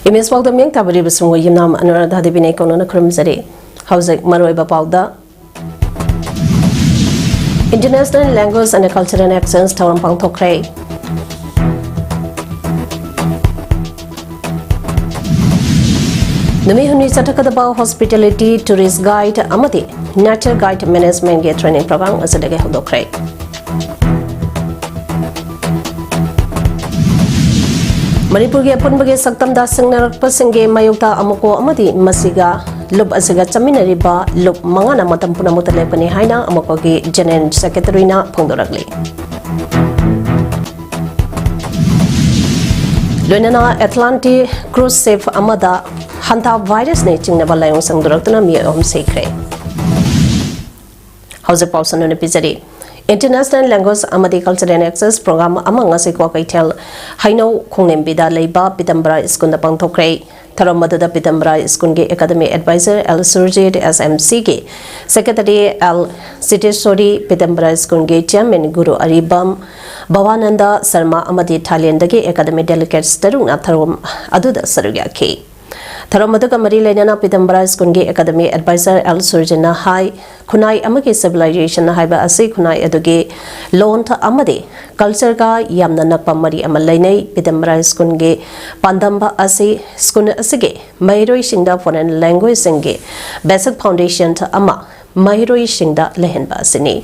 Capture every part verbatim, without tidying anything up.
Image ꯄꯥꯎꯗ ꯃꯤꯌꯦꯡ ꯇꯥꯕꯤꯔꯤꯕꯁꯤꯡꯕꯨ ꯌꯨꯝꯅꯥꯝ ꯑꯅꯨꯔꯥꯙꯥ ꯗꯦꯕꯤꯅ ꯀꯧꯅꯅ ꯈꯨꯔꯨꯝꯖꯔꯤ꯫ ꯍꯧꯖꯤꯛ ꯃꯔꯨꯑꯣꯏꯕ ꯄꯥꯎꯗ꯫ International Language and Cultural Exchange ꯊꯧꯔꯝ ꯄꯥꯡꯊꯣꯛꯈ꯭ꯔꯦ꯫ ꯅꯨꯃꯤꯠ ꯍꯨꯝꯅꯤ ꯆꯠꯊꯒꯗꯕ Hospitality, Tourist Guide ꯑꯃꯗꯤ Nature Guide Managementꯒꯤ training program ꯉꯁꯤꯗꯒꯤ ꯍꯧꯗꯣꯛꯈ꯭ꯔꯦ꯫ ꯃꯅꯤꯄꯨꯔꯒꯤ ꯑꯄꯨꯟꯕꯒꯤ ꯁꯛꯇꯝꯗ ꯁꯤꯡꯅꯔꯛꯄꯁꯤꯡꯒꯤ ꯃꯥꯌꯣꯛꯇ ꯑꯃꯀꯣ ꯑꯃꯗꯤ ꯃꯁꯤꯒ ꯂꯨꯞ ꯑꯁꯤꯒ ꯆꯠꯃꯤꯟꯅꯔꯤꯕ ꯂꯨꯞ ꯃꯉꯥꯅ ꯃꯇꯝ ꯄꯨꯝꯅꯃꯛꯇ ꯂꯦꯞꯀꯅꯤ ꯍꯥꯏꯅ ꯑꯃꯀꯣꯒꯤ General Secretaryꯅ ꯐꯣꯡꯗꯣꯔꯛꯂꯤ꯫ ꯂꯣꯏꯅꯅ Atlantic cruise ship ꯑꯃꯗ hantavirusꯅ ꯆꯤꯡꯅꯕ ꯂꯥꯏꯑꯣꯡ ꯁꯟꯗꯣꯔꯛꯇꯨꯅ ꯃꯤꯑꯣꯏ ꯑꯍꯨꯝ ꯁꯤꯈ꯭ꯔꯦ꯫ ꯍꯧꯖꯤꯛ ꯄꯥꯎ ꯁꯟꯗꯣꯛꯅ ꯄꯤꯖꯔꯤ꯫ International Language ꯑꯃꯗꯤ Cultural Access Program ꯑꯃ ꯉꯁꯤ ꯀ꯭ꯋꯥꯀꯩꯊꯦꯜ ꯍꯩꯅꯧ ꯈꯣꯡꯂꯦꯝꯕꯤꯗ ꯂꯩꯕ ꯄꯤꯇꯝꯕꯔꯥ ꯁ꯭ꯀꯨꯜꯗ ꯄꯥꯡꯊꯣꯛꯈ꯭ꯔꯦ꯫ ꯊꯧꯔꯝ ꯑꯗꯨꯗ ꯄꯤꯇꯝꯕꯔꯥ ꯁ꯭ꯀꯨꯜꯒꯤ academic advisor L Surjit, S M Cꯒꯤ secretary ꯑꯦꯜ ꯁꯤꯇꯦꯁꯣꯔꯤ, ꯄꯤꯇꯝꯕꯔꯥ ꯁ꯭ꯀꯨꯜꯒꯤ chairman ꯒꯨꯔꯨ ꯑꯔꯤꯕꯝ, ꯚꯋꯥꯅꯟꯗ ꯁꯔꯃ ꯑꯃꯗꯤ ꯊꯥꯏꯂꯦꯟꯗꯒꯤ academic delegates ꯇꯔꯨꯛꯅ ꯊꯧꯔꯝ ꯑꯗꯨꯗ ꯁꯔꯨꯛ ꯌꯥꯈꯤ꯫ ꯊꯧꯔꯝ ꯑꯗꯨꯒ ꯃꯔꯤ ꯂꯩꯅꯅ ꯄꯤꯇꯝꯕꯔꯥ ꯁ꯭ꯀꯨꯜꯒꯤ academic advisor ꯑꯦꯜ ꯁꯨꯔꯖꯤꯠꯅ ꯍꯥꯏ, ꯈꯨꯟꯅꯥꯏ ꯑꯃꯒꯤ civilization ꯍꯥꯏꯕ ꯑꯁꯤ ꯈꯨꯟꯅꯥꯏ ꯑꯗꯨꯒꯤ ꯂꯣꯟ ꯑꯃꯗꯤ cultureꯒ ꯌꯥꯝꯅ ꯅꯛꯄ ꯃꯔꯤ ꯑꯃ ꯂꯩꯅꯩ꯫ ꯄꯤꯇꯝꯕꯔꯥ ꯁ꯭ꯀꯨꯜꯒꯤ ꯄꯥꯟꯗꯝꯕ ꯑꯁꯤ ꯁ꯭ꯀꯨꯜ ꯑꯁꯤꯒꯤ ꯃꯍꯩꯔꯣꯏꯁꯤꯡꯗ foreign languageꯁꯤꯡꯒꯤ basic foundation ꯑꯃ ꯃꯍꯩꯔꯣꯏꯁꯤꯡꯗ ꯂꯩꯍꯟꯕ ꯑꯁꯤꯅꯤ꯫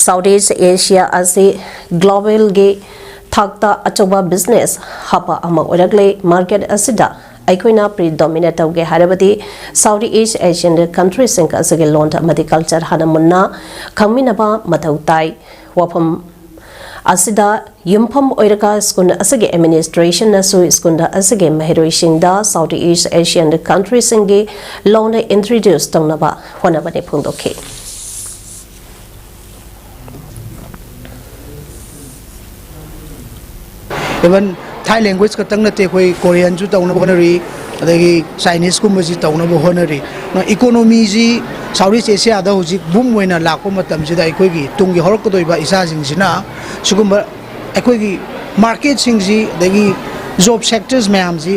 South East Asia ꯑꯁꯤ globalꯒꯤ ꯊꯥꯛꯇ ꯑꯆꯧꯕ business hub ꯑꯃ ꯑꯣꯏꯔꯛꯂꯦ꯫ Market ꯑꯁꯤꯗ ꯑꯩꯈꯣꯏꯅ predominate ꯇꯧꯒꯦ ꯍꯥꯏꯔꯕꯗꯤ South East Asian countryꯁꯤꯡ ꯑꯁꯤꯒꯤ ꯂꯣꯟ ꯑꯃꯗꯤ culture ꯍꯥꯟꯅ ꯃꯨꯟꯅ ꯈꯪꯃꯤꯟꯅꯕ ꯃꯊꯧ ꯇꯥꯏ꯫ ꯋꯥꯐꯝ ꯑꯁꯤꯗ ꯌꯨꯝꯐꯝ ꯑꯣꯏꯔꯒ ꯁ꯭ꯀꯨꯜ ꯑꯁꯤꯒꯤ administrationꯅꯁꯨ ꯁ꯭ꯀꯨꯜ ꯑꯁꯤꯒꯤ ꯃꯍꯩꯔꯣꯏꯁꯤꯡꯗ South East Asian countryꯁꯤꯡꯒꯤ ꯂꯣꯟ introduce ꯇꯧꯅꯕ ꯍꯣꯠꯅꯕꯅꯤ ꯐꯣꯡꯗꯣꯛꯈꯤ꯫ Even Thai language ꯈꯛꯇꯪ ꯅꯠꯇꯦ, ꯑꯩꯈꯣꯏ Koreanꯁꯨ ꯇꯧꯅꯕ ꯍꯣꯠꯅꯔꯤ, ꯑꯗꯒꯤ Chineseꯀꯨꯝꯕꯁꯤ ꯇꯧꯅꯕ ꯍꯣꯠꯅꯔꯤ꯫ Economyꯁꯤ South East Asiaꯗ ꯍꯧꯖꯤꯛ boom ꯑꯣꯏꯅ ꯂꯥꯛꯄ ꯃꯇꯝꯁꯤꯗ ꯑꯩꯈꯣꯏꯒꯤ ꯇꯨꯡꯒꯤ ꯍꯧꯔꯛꯀꯗꯣꯏꯕ ꯏꯆꯥꯁꯤꯡꯁꯤꯅ ꯁꯤꯒꯨꯝꯕ ꯑꯩꯈꯣꯏꯒꯤ marketꯁꯤꯡꯁꯤ ꯑꯗꯒꯤ job sectors ꯃꯌꯥꯝꯁꯤ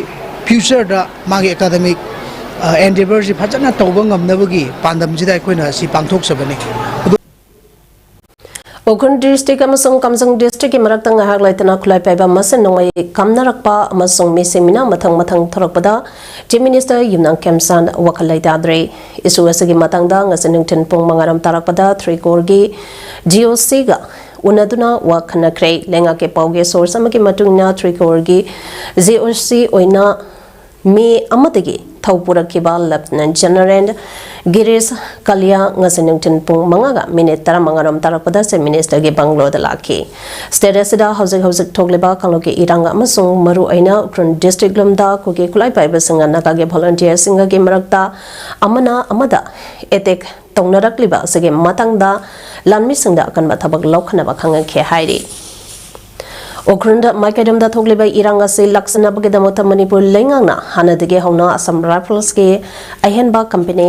ꯐ꯭ꯌꯨꯆꯔꯗ ꯃꯥꯒꯤ ꯑꯦꯀꯥꯗꯃꯤꯛ ꯑꯦꯟꯗꯦꯚꯔꯁꯤ ꯐꯖꯅ ꯇꯧꯕ ꯉꯝꯅꯕꯒꯤ ꯄꯥꯟꯗꯝꯁꯤꯗ ꯑꯩꯈꯣꯏꯅ ꯁꯤ ꯄꯥꯡꯊꯣꯛꯆꯕꯅꯤ꯫ ꯎꯈ꯭ꯔꯨꯜ ꯗꯤꯁꯇ꯭ꯔꯤꯛ ꯑꯃꯁꯨꯡ ꯀꯥꯝꯖꯣꯡ ꯗꯤꯁꯇ꯭ꯔꯤꯛꯀꯤ ꯃꯔꯛꯇ ꯉꯥꯏꯍꯥꯛ ꯂꯩꯇꯅ ꯈꯨꯠꯂꯥꯏ ꯄꯥꯏꯕ ꯃꯁꯦꯟ ꯅꯣꯡꯃꯩ ꯀꯥꯞꯅꯔꯛꯄ ꯑꯃꯁꯨꯡ ꯃꯤꯁꯤꯡ ꯃꯤꯅꯥ ꯃꯊꯪ ꯃꯊꯪ ꯊꯣꯔꯛꯄꯗ ꯆꯤꯐ ꯃꯤꯅꯤꯁꯇꯔ ꯌꯨꯝꯅꯥꯝ ꯈꯦꯝꯆꯥꯟ ꯋꯥꯈꯜ ꯂꯩꯇꯥꯗ꯭ꯔꯦ꯫ ꯏꯁꯨ ꯑꯁꯤꯒꯤ ꯃꯇꯥꯡꯗ ꯉꯁꯤ ꯅꯨꯡꯊꯤꯜ ꯄꯨꯡ ꯃꯉꯥꯔꯣꯝ ꯇꯥꯔꯛꯄꯗ ꯊ꯭ꯔꯤ ꯀꯣꯔꯒꯤ ꯖꯤ ꯑꯣ ꯁꯤꯒ ꯎꯅꯗꯨꯅ ꯋꯥ ꯈꯟꯅꯈ꯭ꯔꯦ꯫ ꯂꯩꯉꯥꯛꯀꯤ ꯄꯥꯎꯒꯤ ꯁꯣꯔꯁ ꯑꯃꯒꯤ ꯃꯇꯨꯡ ꯏꯟꯅ ꯊ꯭ꯔꯤ ꯀꯣꯔꯒꯤ ꯖꯤ ꯑꯣ ꯁꯤ ꯑꯣꯏꯅ ꯃꯤ ꯑꯃꯗꯒꯤ ꯊꯧ ꯄꯨꯔꯛꯈꯤꯕ ꯂꯦꯐꯇꯤꯅꯦꯟ ꯖꯦꯅꯔꯦꯜ ꯒꯤꯔꯤꯁ ꯀꯥꯂꯤꯌꯥ ꯉꯁꯤ ꯅꯨꯡꯊꯤꯜ ꯄꯨꯡ ꯃꯉꯥꯒ ꯃꯤꯅꯤꯠ ꯇꯔꯥꯃꯉꯥꯔꯣꯝ ꯇꯥꯔꯛꯄꯗ ꯆꯤꯐ ꯃꯤꯅꯤꯁꯇꯔꯒꯤ ꯕꯪꯒ꯭ꯂꯣꯗ ꯂꯥꯛꯈꯤ꯫ ꯁ꯭ꯇꯦꯠ ꯑꯁꯤꯗ ꯍꯧꯖꯤꯛ ꯍꯧꯖꯤꯛ ꯊꯣꯛꯂꯤꯕ ꯀꯥꯡꯂꯨꯞꯀꯤ ꯏꯔꯥꯡ ꯑꯃꯁꯨꯡ ꯃꯔꯨ ꯑꯣꯏꯅ ꯎꯈ꯭ꯔꯨꯜ ꯗꯤꯁꯇ꯭ꯔꯤꯛ ꯂꯣꯝꯗ ꯀꯨꯀꯤ ꯈꯨꯠꯂꯥꯏ ꯄꯥꯏꯕꯁꯤꯡꯒ ꯅꯥꯒꯥꯒꯤ ꯚꯣꯂꯨꯟꯇꯤꯌꯔꯁꯤꯡꯒꯒꯤ ꯃꯔꯛꯇ ꯑꯃꯅ ꯑꯃꯗ ꯑꯦꯇꯦꯛ ꯇꯧꯅꯔꯛꯂꯤꯕ ꯑꯁꯤꯒꯤ ꯃꯇꯥꯡꯗ ꯂꯥꯟꯃꯤꯁꯤꯡꯗ ꯑꯀꯟꯕ ꯊꯕꯛ ꯂꯧꯈꯠꯅꯕ ꯈꯪꯍꯟꯈꯤ ꯍꯥꯏꯔꯤ꯫ ꯎꯈ꯭ꯔꯨꯜꯗ ꯃꯥꯏꯀꯩꯔꯣꯝꯗ ꯊꯣꯛꯂꯤꯕ ꯏꯔꯥꯡ ꯑꯁꯤ ꯂꯥꯛꯁꯤꯟꯅꯕꯒꯤꯗꯃꯛꯇ ꯃꯅꯤꯄꯨꯔ ꯂꯩꯉꯥꯛꯅ ꯍꯥꯟꯅꯗꯒꯤ ꯍꯧꯅ ꯑꯁꯥꯝ ꯔꯥꯏꯐꯜꯁꯀꯤ ꯑꯍꯦꯟꯕ ꯀꯝꯄꯦꯅꯤ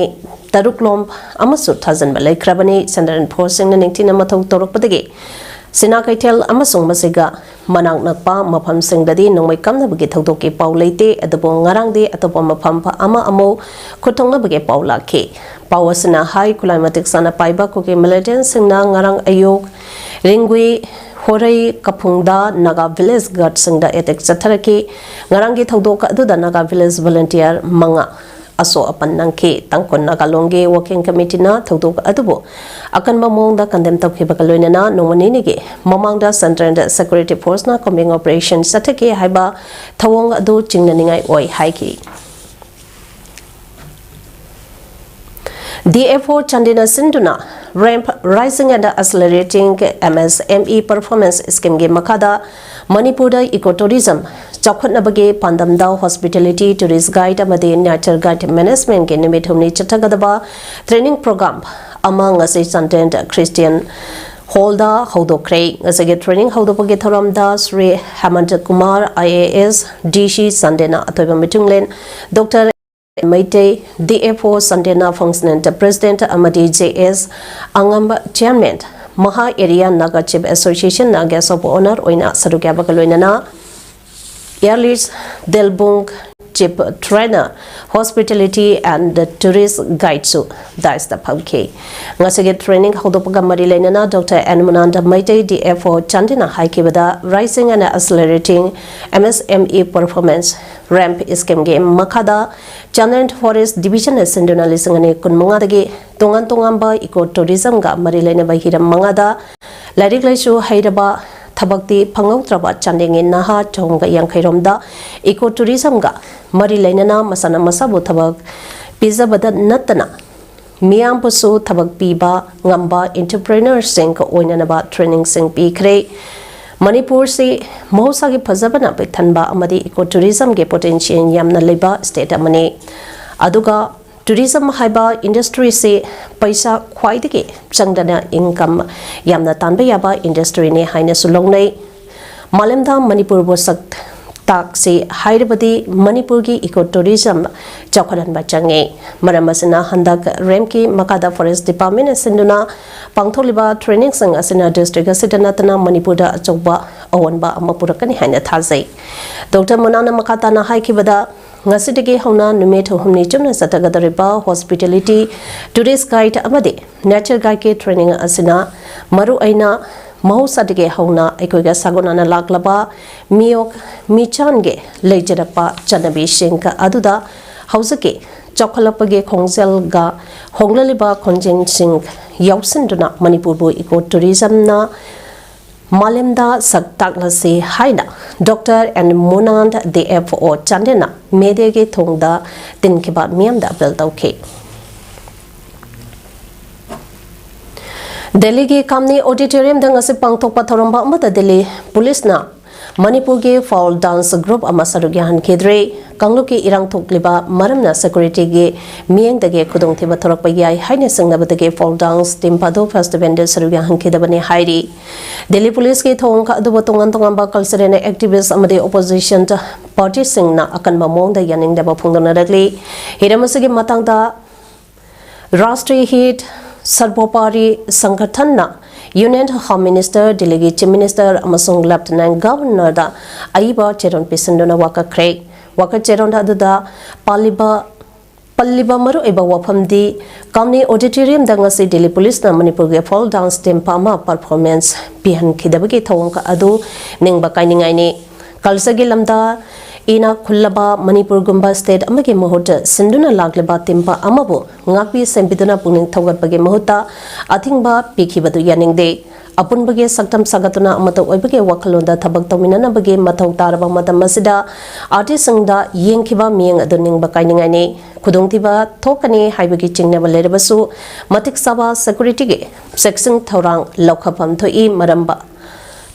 ꯇꯔꯨꯛꯂꯣꯝ ꯑꯃꯁꯨ ꯊꯥꯖꯤꯟꯕ ꯂꯩꯈ꯭ꯔꯕꯅꯤ꯫ ꯁꯦꯟꯇ꯭ꯔꯦꯜ ꯐꯣꯔꯁꯁꯤꯡꯅ ꯅꯤꯡꯊꯤꯅ ꯃꯊꯧ ꯇꯧꯔꯛꯄꯗꯒꯤ ꯁꯤꯅꯥ ꯀꯩꯊꯦꯜ ꯑꯃꯁꯨꯡ ꯃꯁꯤꯒ ꯃꯅꯥꯛ ꯅꯛꯄ ꯃꯐꯝꯁꯤꯡꯗꯗꯤ ꯅꯣꯡꯃꯩ ꯀꯥꯞꯅꯕꯒꯤ ꯊꯧꯗꯣꯛꯀꯤ ꯄꯥꯎ ꯂꯩꯇꯦ, ꯑꯗꯨꯕꯨ ꯉꯔꯥꯡꯗꯤ ꯑꯇꯣꯞꯄ ꯃꯐꯝ ꯑꯃ ꯑꯃꯨꯛ ꯈꯨꯠꯊꯣꯛꯅꯕꯒꯤ ꯄꯥꯎ ꯂꯥꯛꯈꯤ꯫ ꯄꯥꯎ ꯑꯁꯤꯅ ꯍꯥꯏ, ꯈꯨꯠꯂꯥꯏ ꯃꯇꯤꯛ ꯆꯥꯅ ꯄꯥꯏꯕ ꯀꯨꯀꯤ ꯃꯤꯂꯤꯇꯦꯟꯁꯤꯡꯅ ꯉꯔꯥꯡ ꯑꯌꯨꯛ ꯔꯤꯡꯒꯨꯏ ꯍꯣꯔꯩ ꯀꯐꯨꯡꯗ ꯅꯥꯒꯥ ꯚꯤꯂꯦꯖ ꯒꯥꯔꯗꯁꯤꯡꯗ ꯑꯦꯇꯦꯛ ꯆꯠꯊꯔꯛꯈꯤ꯫ ꯉꯔꯥꯡꯒꯤ ꯊꯧꯗꯣꯛ ꯑꯗꯨꯗ ꯅꯥꯒꯥ ꯚꯤꯂꯦꯖ ꯚꯣꯂꯨꯟꯇꯤꯌꯔ ꯃꯉꯥ ꯑꯁꯣꯛ ꯑꯄꯟ ꯅꯪꯈꯤ꯫ ꯇꯥꯡꯈꯨꯜ ꯅꯥꯒꯥ ꯂꯣꯟꯒꯤ ꯋꯥꯀꯤꯡ ꯀꯃꯤꯇꯤꯅ ꯊꯧꯗꯣꯛ ꯑꯗꯨꯕꯨ ꯑꯀꯟꯕ ꯃꯑꯣꯡꯗ ꯀꯟꯗꯦꯝ ꯇꯧꯈꯤꯕꯒ ꯂꯣꯏꯅꯅ ꯅꯣꯡꯃ ꯅꯤꯅꯤꯒꯤ ꯃꯃꯥꯡꯗ ꯁꯦꯟꯇ꯭ꯔꯦꯜ ꯁꯦꯀ꯭ꯌꯨꯔꯤꯇꯤ ꯐꯣꯔꯁꯅ ꯀꯣꯝꯕꯤꯡ ꯑꯣꯄꯔꯦꯁꯟ ꯆꯠꯊꯈꯤ ꯍꯥꯏꯕ ꯊꯧꯑꯣꯡ ꯑꯗꯨ ꯆꯤꯡꯅꯅꯤꯡꯉꯥꯏ ꯑꯣꯏ ꯍꯥꯏꯈꯤ꯫ ꯗꯤ ꯑꯦꯐ ꯑꯣ ꯆꯥꯟꯗꯦꯜꯅ ꯁꯤꯟꯗꯨꯅ ramp raising and accelerating M S M E performance ꯁ꯭ꯀꯤꯝꯒꯤ ꯃꯈꯥꯗ ꯃꯅꯤꯄꯨꯔꯗ ꯏꯀꯣ ꯇꯨꯔꯤꯖꯝ ꯆꯥꯎꯈꯠꯅꯕꯒꯤ ꯄꯥꯟꯗꯝꯗ ꯍꯣꯁꯄꯤꯇꯦꯂꯤꯇꯤ, ꯇꯨꯔꯤꯁ ꯒꯥꯏꯗ ꯑꯃꯗꯤ ꯅꯦꯆꯔ ꯒꯥꯏꯗ ꯃꯦꯅꯦꯖꯃꯦꯟꯠꯀꯤ ꯅꯨꯃꯤꯠ ꯍꯨꯝꯅꯤ ꯆꯠꯊꯒꯗꯕ ꯇ꯭ꯔꯦꯅꯤꯡ ꯄ꯭ꯔꯣꯒ꯭ꯔꯥꯝ ꯑꯃ ꯉꯁꯤ ꯆꯥꯟꯗꯦꯜ ꯈ꯭ꯔꯤꯁꯇꯤꯌꯟ ꯍꯣꯜꯗ ꯍꯧꯗꯣꯛꯈ꯭ꯔꯦ꯫ ꯉꯁꯤꯒꯤ ꯇ꯭ꯔꯦꯅꯤꯡ ꯍꯧꯗꯣꯛꯄꯒꯤ ꯊꯧꯔꯝꯗ Shri ꯍꯦꯃꯟꯇ Kumar, I A S, D C ꯆꯥꯟꯗꯦꯜꯅ ꯑꯇꯣꯏꯕ ꯃꯤꯊꯨꯡꯂꯦꯟ, doctor Meitei, D F O ꯆꯥꯟꯗꯦꯜꯅ ꯐꯪꯁꯅꯦꯜ ꯄ꯭ꯔꯦꯁꯤꯗꯦꯟꯠ ꯑꯃꯗꯤ ꯖꯦ ꯑꯦꯁ ꯑꯉꯝꯕ ꯆꯤꯌꯥꯔꯃꯦꯟ, ꯃꯍꯥ ꯑꯦꯔꯤꯌꯥ ꯅꯥꯒꯥ ꯆꯤꯐ ꯑꯦꯁꯣꯁꯤꯌꯦꯁꯟꯅ ꯒꯦꯁ ꯑꯣꯐ ꯑꯣꯅꯔ ꯑꯣꯏꯅ ꯁꯔꯨꯛ ꯌꯥꯕꯒ ꯂꯣꯏꯅꯅ ꯏꯌꯥꯔꯂꯤꯁ ꯗꯦꯜꯕꯨꯡ Chief Trainer, Hospitality and Tourist Guide ꯁꯨ dais ꯇ ꯐꯝꯈꯤ꯫ ꯉꯁꯤꯒꯤ training ꯍꯧꯗꯣꯛꯄꯒ ꯃꯔꯤ ꯂꯩꯅꯅ Doctor N ꯃꯨꯅꯥꯟꯗ Meitei, D F O ꯆꯥꯟꯗꯦꯜꯅ ꯍꯥꯏꯈꯤꯕꯗ, Rising and Accelerating M S M E Performance, ramp scheme ꯒꯤ ꯃꯈꯥꯗ Chandel Forest Division ꯅ ꯁꯤꯟꯗꯨꯅ ꯂꯤꯁꯤꯡ ꯑꯅꯤ ꯀꯨꯟꯃꯉꯥꯗꯒꯤ ꯇꯣꯉꯥꯟ ꯇꯣꯉꯥꯟꯕ eco tourism ꯒ ꯃꯔꯤ ꯂꯩꯅꯕ ꯍꯤꯔꯝ ꯃꯉꯥꯗ ꯂꯥꯏꯔꯤꯛ ꯂꯥꯏꯁꯨ ꯍꯩꯔꯕ, ꯊꯕꯛꯇꯤ ꯐꯪꯍꯧꯗ꯭ꯔꯕ ꯆꯥꯟꯗꯦꯜꯒꯤ ꯅꯍꯥ ꯆꯍꯨꯝꯒ ꯌꯥꯡꯈꯩ ꯔꯣꯝꯗ eco tourism ꯒ ꯃꯔꯤ ꯂꯩꯅꯅ ꯃꯁꯥꯅ ꯃꯁꯥꯕꯨ ꯊꯕꯛ ꯄꯤꯖꯕꯗ ꯅꯠꯇꯅ ꯃꯤꯌꯥꯝꯕꯨꯁꯨ ꯊꯕꯛ ꯄꯤꯕ ꯉꯝꯕ entrepreneur ꯁꯤꯡ ꯑꯣꯏꯅꯅꯕ training ꯁꯤꯡ ꯄꯤꯈ꯭ꯔꯦ꯫ ꯃꯅꯤꯄꯨꯔꯁꯤ ꯃꯍꯧꯁꯥꯒꯤ ꯐꯖꯕꯅ ꯄꯤꯛ ꯊꯟꯕ ꯑꯃꯗꯤ eco tourism ꯒꯤ potential ꯌꯥꯝꯅ ꯂꯩꯕ state ꯑꯃꯅꯤ꯫ ꯑꯗꯨꯒ tourism ꯍꯥꯏꯕ industry ꯁꯤ ꯄꯩꯁꯥ ꯈ꯭ꯋꯥꯏꯗꯒꯤ ꯆꯪꯗꯅ income ꯌꯥꯝꯅ ꯇꯥꯟꯕ ꯌꯥꯕ industry ꯅꯤ ꯍꯥꯏꯅꯁꯨ ꯂꯧꯅꯩ꯫ ꯃꯥꯂꯦꯝꯗ ꯃꯅꯤꯄꯨꯔꯕꯨ ꯁꯛ ꯇꯥꯛꯁꯤ ꯍꯥꯏꯔꯕꯗꯤ ꯃꯅꯤꯄꯨꯔꯒꯤ eco tourism ꯆꯥꯎꯈꯠꯍꯟꯕ ꯆꯪꯉꯤ꯫ ꯃꯔꯝ ꯑꯁꯤꯅ ꯍꯟꯗꯛ ramp ꯀꯤ ꯃꯈꯥꯗ Forest Department ꯅ ꯁꯤꯟꯗꯨꯅ ꯄꯥꯡꯊꯣꯛꯂꯤꯕ training ꯁꯤꯡ ꯑꯁꯤꯅ district ꯑꯁꯤꯗ ꯅꯠꯇꯅ ꯃꯅꯤꯄꯨꯔꯗ ꯑꯆꯧꯕ ꯑꯑꯣꯟꯕ ꯑꯃ ꯄꯨꯔꯛꯀꯅꯤ ꯍꯥꯏꯅ ꯊꯥꯖꯩ꯫ Doctor ꯃꯨꯅꯥꯟꯅ ꯃꯈꯥ ꯇꯥꯅ ꯍꯥꯏꯈꯤꯕꯗ, ꯉꯁꯤꯗꯒꯤ ꯍꯧꯅ ꯅꯨꯃꯤꯠ ꯍꯨꯝꯅꯤ ꯆꯨꯞꯅ ꯆꯠꯊꯒꯗꯧꯔꯤꯕ Hospitality Tourist Guide ꯑꯃꯗꯤ Nature Guide ꯀꯤ training ꯑꯁꯤꯅ ꯃꯔꯨꯑꯣꯏꯅ ꯃꯍꯧꯁꯥꯗꯒꯤ ꯍꯧꯅ ꯑꯩꯈꯣꯏꯒ ꯁꯥꯒꯣꯟꯅꯅ ꯂꯥꯛꯂꯕ ꯃꯤꯑꯣꯛ ꯃꯤꯆꯥꯟꯒꯤ ꯂꯩꯖꯔꯛꯄ ꯆꯠꯅꯕꯤꯁꯤꯡ ꯑꯗꯨꯗ ꯍꯧꯖꯤꯛꯀꯤ ꯆꯥꯎꯈꯠꯂꯛꯄꯒꯤ ꯈꯣꯡꯖꯦꯜꯒ ꯍꯣꯡꯂꯛꯂꯤꯕ ꯈꯣꯡꯖꯦꯜꯁꯤꯡ ꯌꯥꯎꯁꯤꯟꯗꯨꯅ ꯃꯅꯤꯄꯨꯔꯕꯨ eco tourism ꯅ ꯃꯥꯂꯦꯝꯗ ꯁꯛ ꯇꯥꯛꯂꯁꯤ ꯍꯥꯏꯅ Doctor N ꯃꯨꯅꯥꯟ, D F O ꯆꯥꯟꯗꯦꯜꯅ media ꯒꯤ ꯊꯣꯡꯗ ꯇꯤꯟꯈꯤꯕ ꯃꯤꯌꯥꯝꯗ appeal ꯇꯧꯈꯤ꯫ ꯗꯦꯜꯂꯤꯒꯤ ꯀꯥꯝꯅꯤ Auditorium ꯗ ꯉꯁꯤ ꯄꯥꯡꯊꯣꯛꯄ ꯊꯧꯔꯝ ꯑꯃꯗ ꯗꯦꯜꯂꯤ ꯄꯨꯂꯤꯁꯅ ꯃꯅꯤꯄꯨꯔꯒꯤ foul dance group ꯑꯃ ꯁꯔꯨꯛ ꯌꯥꯍꯟꯈꯤꯗ꯭ꯔꯦ꯫ ꯀꯥꯡꯂꯨꯞꯀꯤ ꯏꯔꯥꯡ ꯊꯣꯛꯂꯤꯕ ꯃꯔꯝꯅ security ꯒꯤ ꯃꯤꯠꯌꯦꯡꯗꯒꯤ ꯈꯨꯗꯣꯡꯊꯤꯕ ꯊꯣꯔꯛꯄ ꯌꯥꯏ ꯍꯥꯏꯅ ꯆꯤꯡꯅꯕꯗꯒꯤ foul dance team ꯑꯗꯨ festival ꯗ ꯁꯔꯨꯛ ꯌꯥꯍꯟꯈꯤꯗꯕꯅꯤ ꯍꯥꯏꯔꯤ꯫ ꯗꯦꯜꯂꯤ ꯄꯨꯂꯤꯁꯀꯤ ꯊꯧꯑꯣꯡ ꯑꯗꯨꯕꯨ ꯇꯣꯉꯥꯟ ꯇꯣꯉꯥꯟꯕ cultural activist ꯑꯃꯗꯤ opposition party ꯁꯤꯡꯅ ꯑꯀꯟꯕ ꯃꯑꯣꯡꯗ ꯌꯥꯅꯤꯡꯗꯕ ꯐꯣꯡꯗꯣꯛꯅꯔꯛꯂꯤ꯫ ꯍꯤꯔꯝ ꯑꯁꯤꯒꯤ ꯃꯇꯥꯡꯗ Rashtriya Hit Sarvopari Sangathan ꯅ Union Home Minister, ꯗꯦꯜꯂꯤꯒꯤ Chief Minister ꯑꯃꯁꯨꯡ Lieutenant Governor ꯗ ꯑꯏꯕ ꯆꯦꯔꯣꯜ ꯄꯤꯁꯤꯟꯗꯨꯅ ꯋꯥꯀꯠꯈ꯭ꯔꯦ꯫ ꯋꯥꯀꯠ ꯆꯦꯔꯣꯟ ꯑꯗꯨꯗ ꯄꯥꯜꯂꯤꯕ ꯄꯜꯂꯤꯕ ꯃꯔꯨꯑꯣꯏꯕ ꯋꯥꯐꯝꯗꯤ ꯀꯥꯝꯅꯤ ꯑꯣꯗꯤꯇꯣꯔꯤꯌꯝꯗ ꯉꯁꯤ ꯗꯤꯜꯂꯤ ꯄꯨꯂꯤꯁꯅ ꯃꯅꯤꯄꯨꯔꯒꯤ ꯐꯣꯛ ꯗꯥꯟꯁ ꯇꯤꯝ ꯑꯃ ꯄꯔꯐꯣꯔꯃꯦꯟꯁ ꯄꯤꯍꯟꯈꯤꯗꯕꯒꯤ ꯊꯧꯑꯣꯡ ꯑꯗꯨ ꯅꯤꯡꯕ ꯀꯥꯏꯅꯤꯡꯉꯥꯏꯅꯤ꯫ ꯀꯜꯆꯔꯒꯤ ꯂꯝꯗ ꯏꯅꯥꯛ ꯈꯨꯜꯂꯕ ꯃꯅꯤꯄꯨꯔꯒꯨꯝꯕ ꯁ꯭ꯇꯦꯠ ꯑꯃꯒꯤ ꯃꯍꯨꯠ ꯁꯤꯟꯗꯨꯅ ꯂꯥꯛꯂꯤꯕ ꯇꯤꯝ ꯑꯃꯕꯨ ꯉꯥꯛꯄꯤ ꯁꯦꯟꯕꯤꯗꯨꯅ ꯄꯨꯛꯅꯤꯡ ꯊꯧꯒꯠꯄꯒꯤ ꯃꯍꯨꯠꯇ ꯑꯊꯤꯡꯕ ꯄꯤꯈꯤꯕꯗꯨ ꯌꯥꯅꯤꯡꯗꯦ꯫ ꯑꯄꯨꯟꯕꯒꯤ ꯁꯛꯇꯝ ꯁꯥꯒꯠꯇꯨꯅ ꯑꯃꯠꯇ ꯑꯣꯏꯕꯒꯤ ꯋꯥꯈꯜꯂꯣꯟꯗ ꯊꯕꯛ ꯇꯧꯃꯤꯟꯅꯅꯕꯒꯤ ꯃꯊꯧ ꯇꯥꯔꯕ ꯃꯇꯝ ꯑꯁꯤꯗ ꯑꯥꯔꯇꯤꯁꯁꯤꯡꯗ ꯌꯦꯡꯈꯤꯕ ꯃꯤꯠꯌꯦꯡ ꯑꯗꯨ ꯅꯤꯡꯕ ꯀꯥꯏꯅꯤꯡꯉꯥꯏꯅꯤ꯫ ꯈꯨꯗꯣꯡꯊꯤꯕ ꯊꯣꯛꯀꯅꯤ ꯍꯥꯏꯕꯒꯤ ꯆꯤꯡꯅꯕ ꯂꯩꯔꯕꯁꯨ ꯃꯇꯤꯛ ꯆꯥꯕ ꯁꯦꯀ꯭ꯌꯨꯔꯤꯇꯤꯒꯤ ꯆꯦꯛꯁꯤꯟ ꯊꯧꯔꯥꯡ ꯂꯧꯈꯠꯐꯝ ꯊꯣꯛꯏ꯫ ꯃꯔꯝꯕ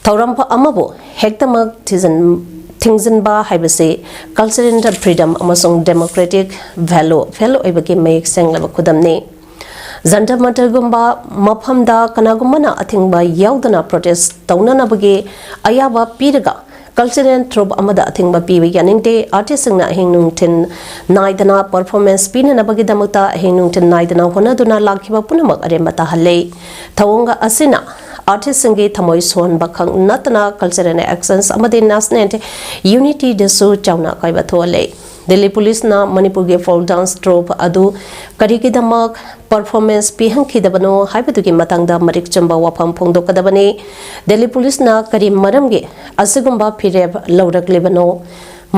ꯊꯧꯔꯝ ꯑꯃꯕꯨ ꯍꯦꯛꯇꯃꯛ ꯊꯤꯖꯤꯟ-, ꯊꯤꯡꯖꯤꯟꯕ ꯍꯥꯏꯕꯁꯤ ꯀꯜꯆꯔꯦꯜ ꯐ꯭ꯔꯤꯗꯝ ꯑꯃꯁꯨꯡ ꯗꯦꯃꯣꯀ꯭ꯔꯦꯇꯤꯛ ꯚꯦꯂꯨ ꯐꯦꯜ ꯑꯣꯏꯕꯒꯤ ꯃꯌꯦꯛ ꯁꯦꯡꯂꯕ ꯈꯨꯗꯝꯅꯤ꯫ ꯖꯟꯇꯔ ꯃꯟꯇꯔꯒꯨꯝꯕ ꯃꯐꯝꯗ ꯀꯅꯥꯒꯨꯝꯕꯅ ꯑꯊꯤꯡꯕ ꯌꯥꯎꯗꯅ ꯄ꯭ꯔꯣꯇꯦꯁ ꯇꯧꯅꯅꯕꯒꯤ ꯑꯌꯥꯕ ꯄꯤꯔꯒ ꯀꯜꯆꯔꯦꯜ ꯇ꯭ꯔꯨꯞ ꯑꯃꯗ ꯑꯊꯤꯡꯕ ꯄꯤꯕ ꯌꯥꯅꯤꯡꯗꯦ꯫ ꯑꯥꯔꯇꯤꯁꯁꯤꯡꯅ ꯑꯍꯤꯡ ꯅꯨꯡꯊꯤꯜ ꯅꯥꯏꯗꯅ ꯄꯔꯐꯣꯔꯃꯦꯟꯁ ꯄꯤꯅꯅꯕꯒꯤꯗꯃꯛꯇ ꯑꯍꯤꯡ ꯅꯨꯡꯊꯤꯜ ꯅꯥꯏꯗꯅ ꯍꯣꯠꯅꯗꯨꯅ ꯂꯥꯛꯈꯤꯕ ꯄꯨꯝꯅꯃꯛ ꯑꯔꯦꯝꯕ ꯇꯥꯍꯜꯂꯦ꯫ ꯊꯧꯑꯣꯡ ꯑꯁꯤꯅ ꯑꯥꯔꯇꯤꯁꯁꯤꯡꯒꯤ ꯊꯃꯣꯏ ꯁꯣꯛꯍꯟꯕ ꯈꯛ ꯅꯠꯇꯅ ꯀꯜꯆꯔꯦꯜ ꯑꯦꯛꯁꯟꯁ ꯑꯃꯗꯤ ꯅꯦꯁꯅꯦꯜ ꯌꯨꯅꯤꯇꯤꯗꯁꯨ ꯆꯥꯎꯅ ꯑꯀꯥꯏꯕ ꯊꯣꯛꯍꯜꯂꯦ꯫ ꯗꯤꯜꯂꯤ ꯄꯨꯂꯤꯁꯅ ꯃꯅꯤꯄꯨꯔꯒꯤ ꯐꯣꯛ ꯗꯥꯟꯁ ꯇ꯭ꯔꯨꯞ ꯑꯗꯨ ꯀꯔꯤꯒꯤꯗꯃꯛ ꯄꯔꯐꯣꯔꯃꯦꯟꯁ ꯄꯤꯍꯟꯈꯤꯗꯕꯅꯣ ꯍꯥꯏꯕꯗꯨꯒꯤ ꯃꯇꯥꯡꯗ ꯃꯔꯤꯛ ꯆꯨꯝꯕ ꯋꯥꯐꯝ ꯐꯣꯡꯗꯣꯛꯀꯗꯕꯅꯤ꯫ ꯗꯤꯜꯂꯤ ꯄꯨꯂꯤꯁꯅ ꯀꯔꯤ ꯃꯔꯝꯒꯤ ꯑꯁꯤꯒꯨꯝꯕ ꯐꯤꯔꯦꯞ ꯂꯧꯔꯛꯂꯤꯕꯅꯣ?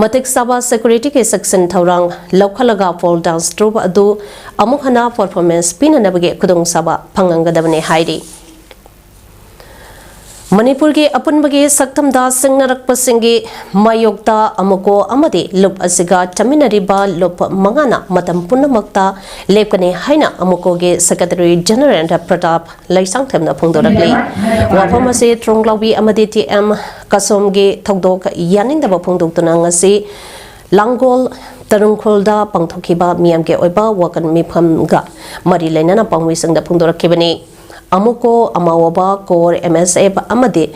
ꯃꯇꯤꯛ ꯆꯥꯕ ꯁꯦꯀ꯭ꯌꯨꯔꯤꯇꯤꯒꯤ ꯆꯦꯛꯁꯤꯟ ꯊꯧꯔꯥꯡ ꯂꯧꯈꯠꯂꯒ ꯐꯣꯛ ꯗꯥꯟꯁ ꯇ꯭ꯔꯨꯞ ꯑꯗꯨ ꯑꯃꯨꯛ ꯍꯟꯅ ꯄꯔꯐꯣꯔꯃꯦꯟꯁ ꯄꯤꯅꯅꯕꯒꯤ ꯈꯨꯗꯣꯡꯆꯥꯕ ꯐꯪꯍꯟꯒꯗꯕꯅꯤ ꯍꯥꯏꯔꯤ꯫ ꯃꯅꯤꯄꯨꯔꯒꯤ ꯑꯄꯨꯟꯕꯒꯤ ꯁꯛꯇꯝꯗ ꯁꯤꯡꯅꯔꯛꯄꯁꯤꯡꯒꯤ ꯃꯥꯌꯣꯛꯇ ꯑꯃꯨꯀꯣ ꯑꯃꯗꯤ ꯂꯨꯞ ꯑꯁꯤꯒ ꯆꯠꯃꯤꯟꯅꯔꯤꯕ ꯂꯨꯞ ꯃꯉꯥꯅ ꯃꯇꯝ ꯄꯨꯝꯅꯃꯛꯇ ꯂꯦꯞꯀꯅꯤ ꯍꯥꯏꯅ ꯑꯃꯨꯀꯣꯒꯤ ꯁꯦꯀ꯭ꯔꯦꯇꯔꯤ ꯖꯦꯅꯔꯦꯜ ꯄ꯭ꯔꯇꯥꯞ ꯂꯩꯁꯥꯡꯊꯦꯝꯅ ꯐꯣꯡꯗꯣꯔꯛꯂꯤ꯫ ꯋꯥꯐꯝ ꯑꯁꯤ ꯇ꯭ꯔꯣꯡꯂꯥꯎꯕꯤ ꯑꯃꯗꯤ ꯇꯤ ꯑꯦꯝ ꯀꯁꯣꯝꯒꯤ ꯊꯧꯗꯣꯛ ꯌꯥꯅꯤꯡꯗꯕ ꯐꯣꯡꯗꯣꯛꯇꯨꯅ ꯉꯁꯤ ꯂꯥꯡꯒꯣꯜ ꯇꯔꯨꯡꯈꯨꯜꯗ ꯄꯥꯡꯊꯣꯛꯈꯤꯕ ꯃꯤꯌꯥꯝꯒꯤ ꯑꯣꯏꯕ ꯋꯥꯀꯠ ꯃꯤꯐꯝꯒ ꯃꯔꯤ ꯂꯩꯅꯅ ꯄꯥꯎꯃꯤꯁꯤꯡꯗ ꯐꯣꯡꯗꯣꯔꯛꯈꯤꯕꯅꯤ꯫ ꯑꯃꯨꯀꯣ, ꯑꯃꯥꯋꯣꯕ, ꯀꯣꯔ, ꯑꯦꯝ ꯑꯦꯁ ꯑꯦꯐ ꯑꯃꯗꯤ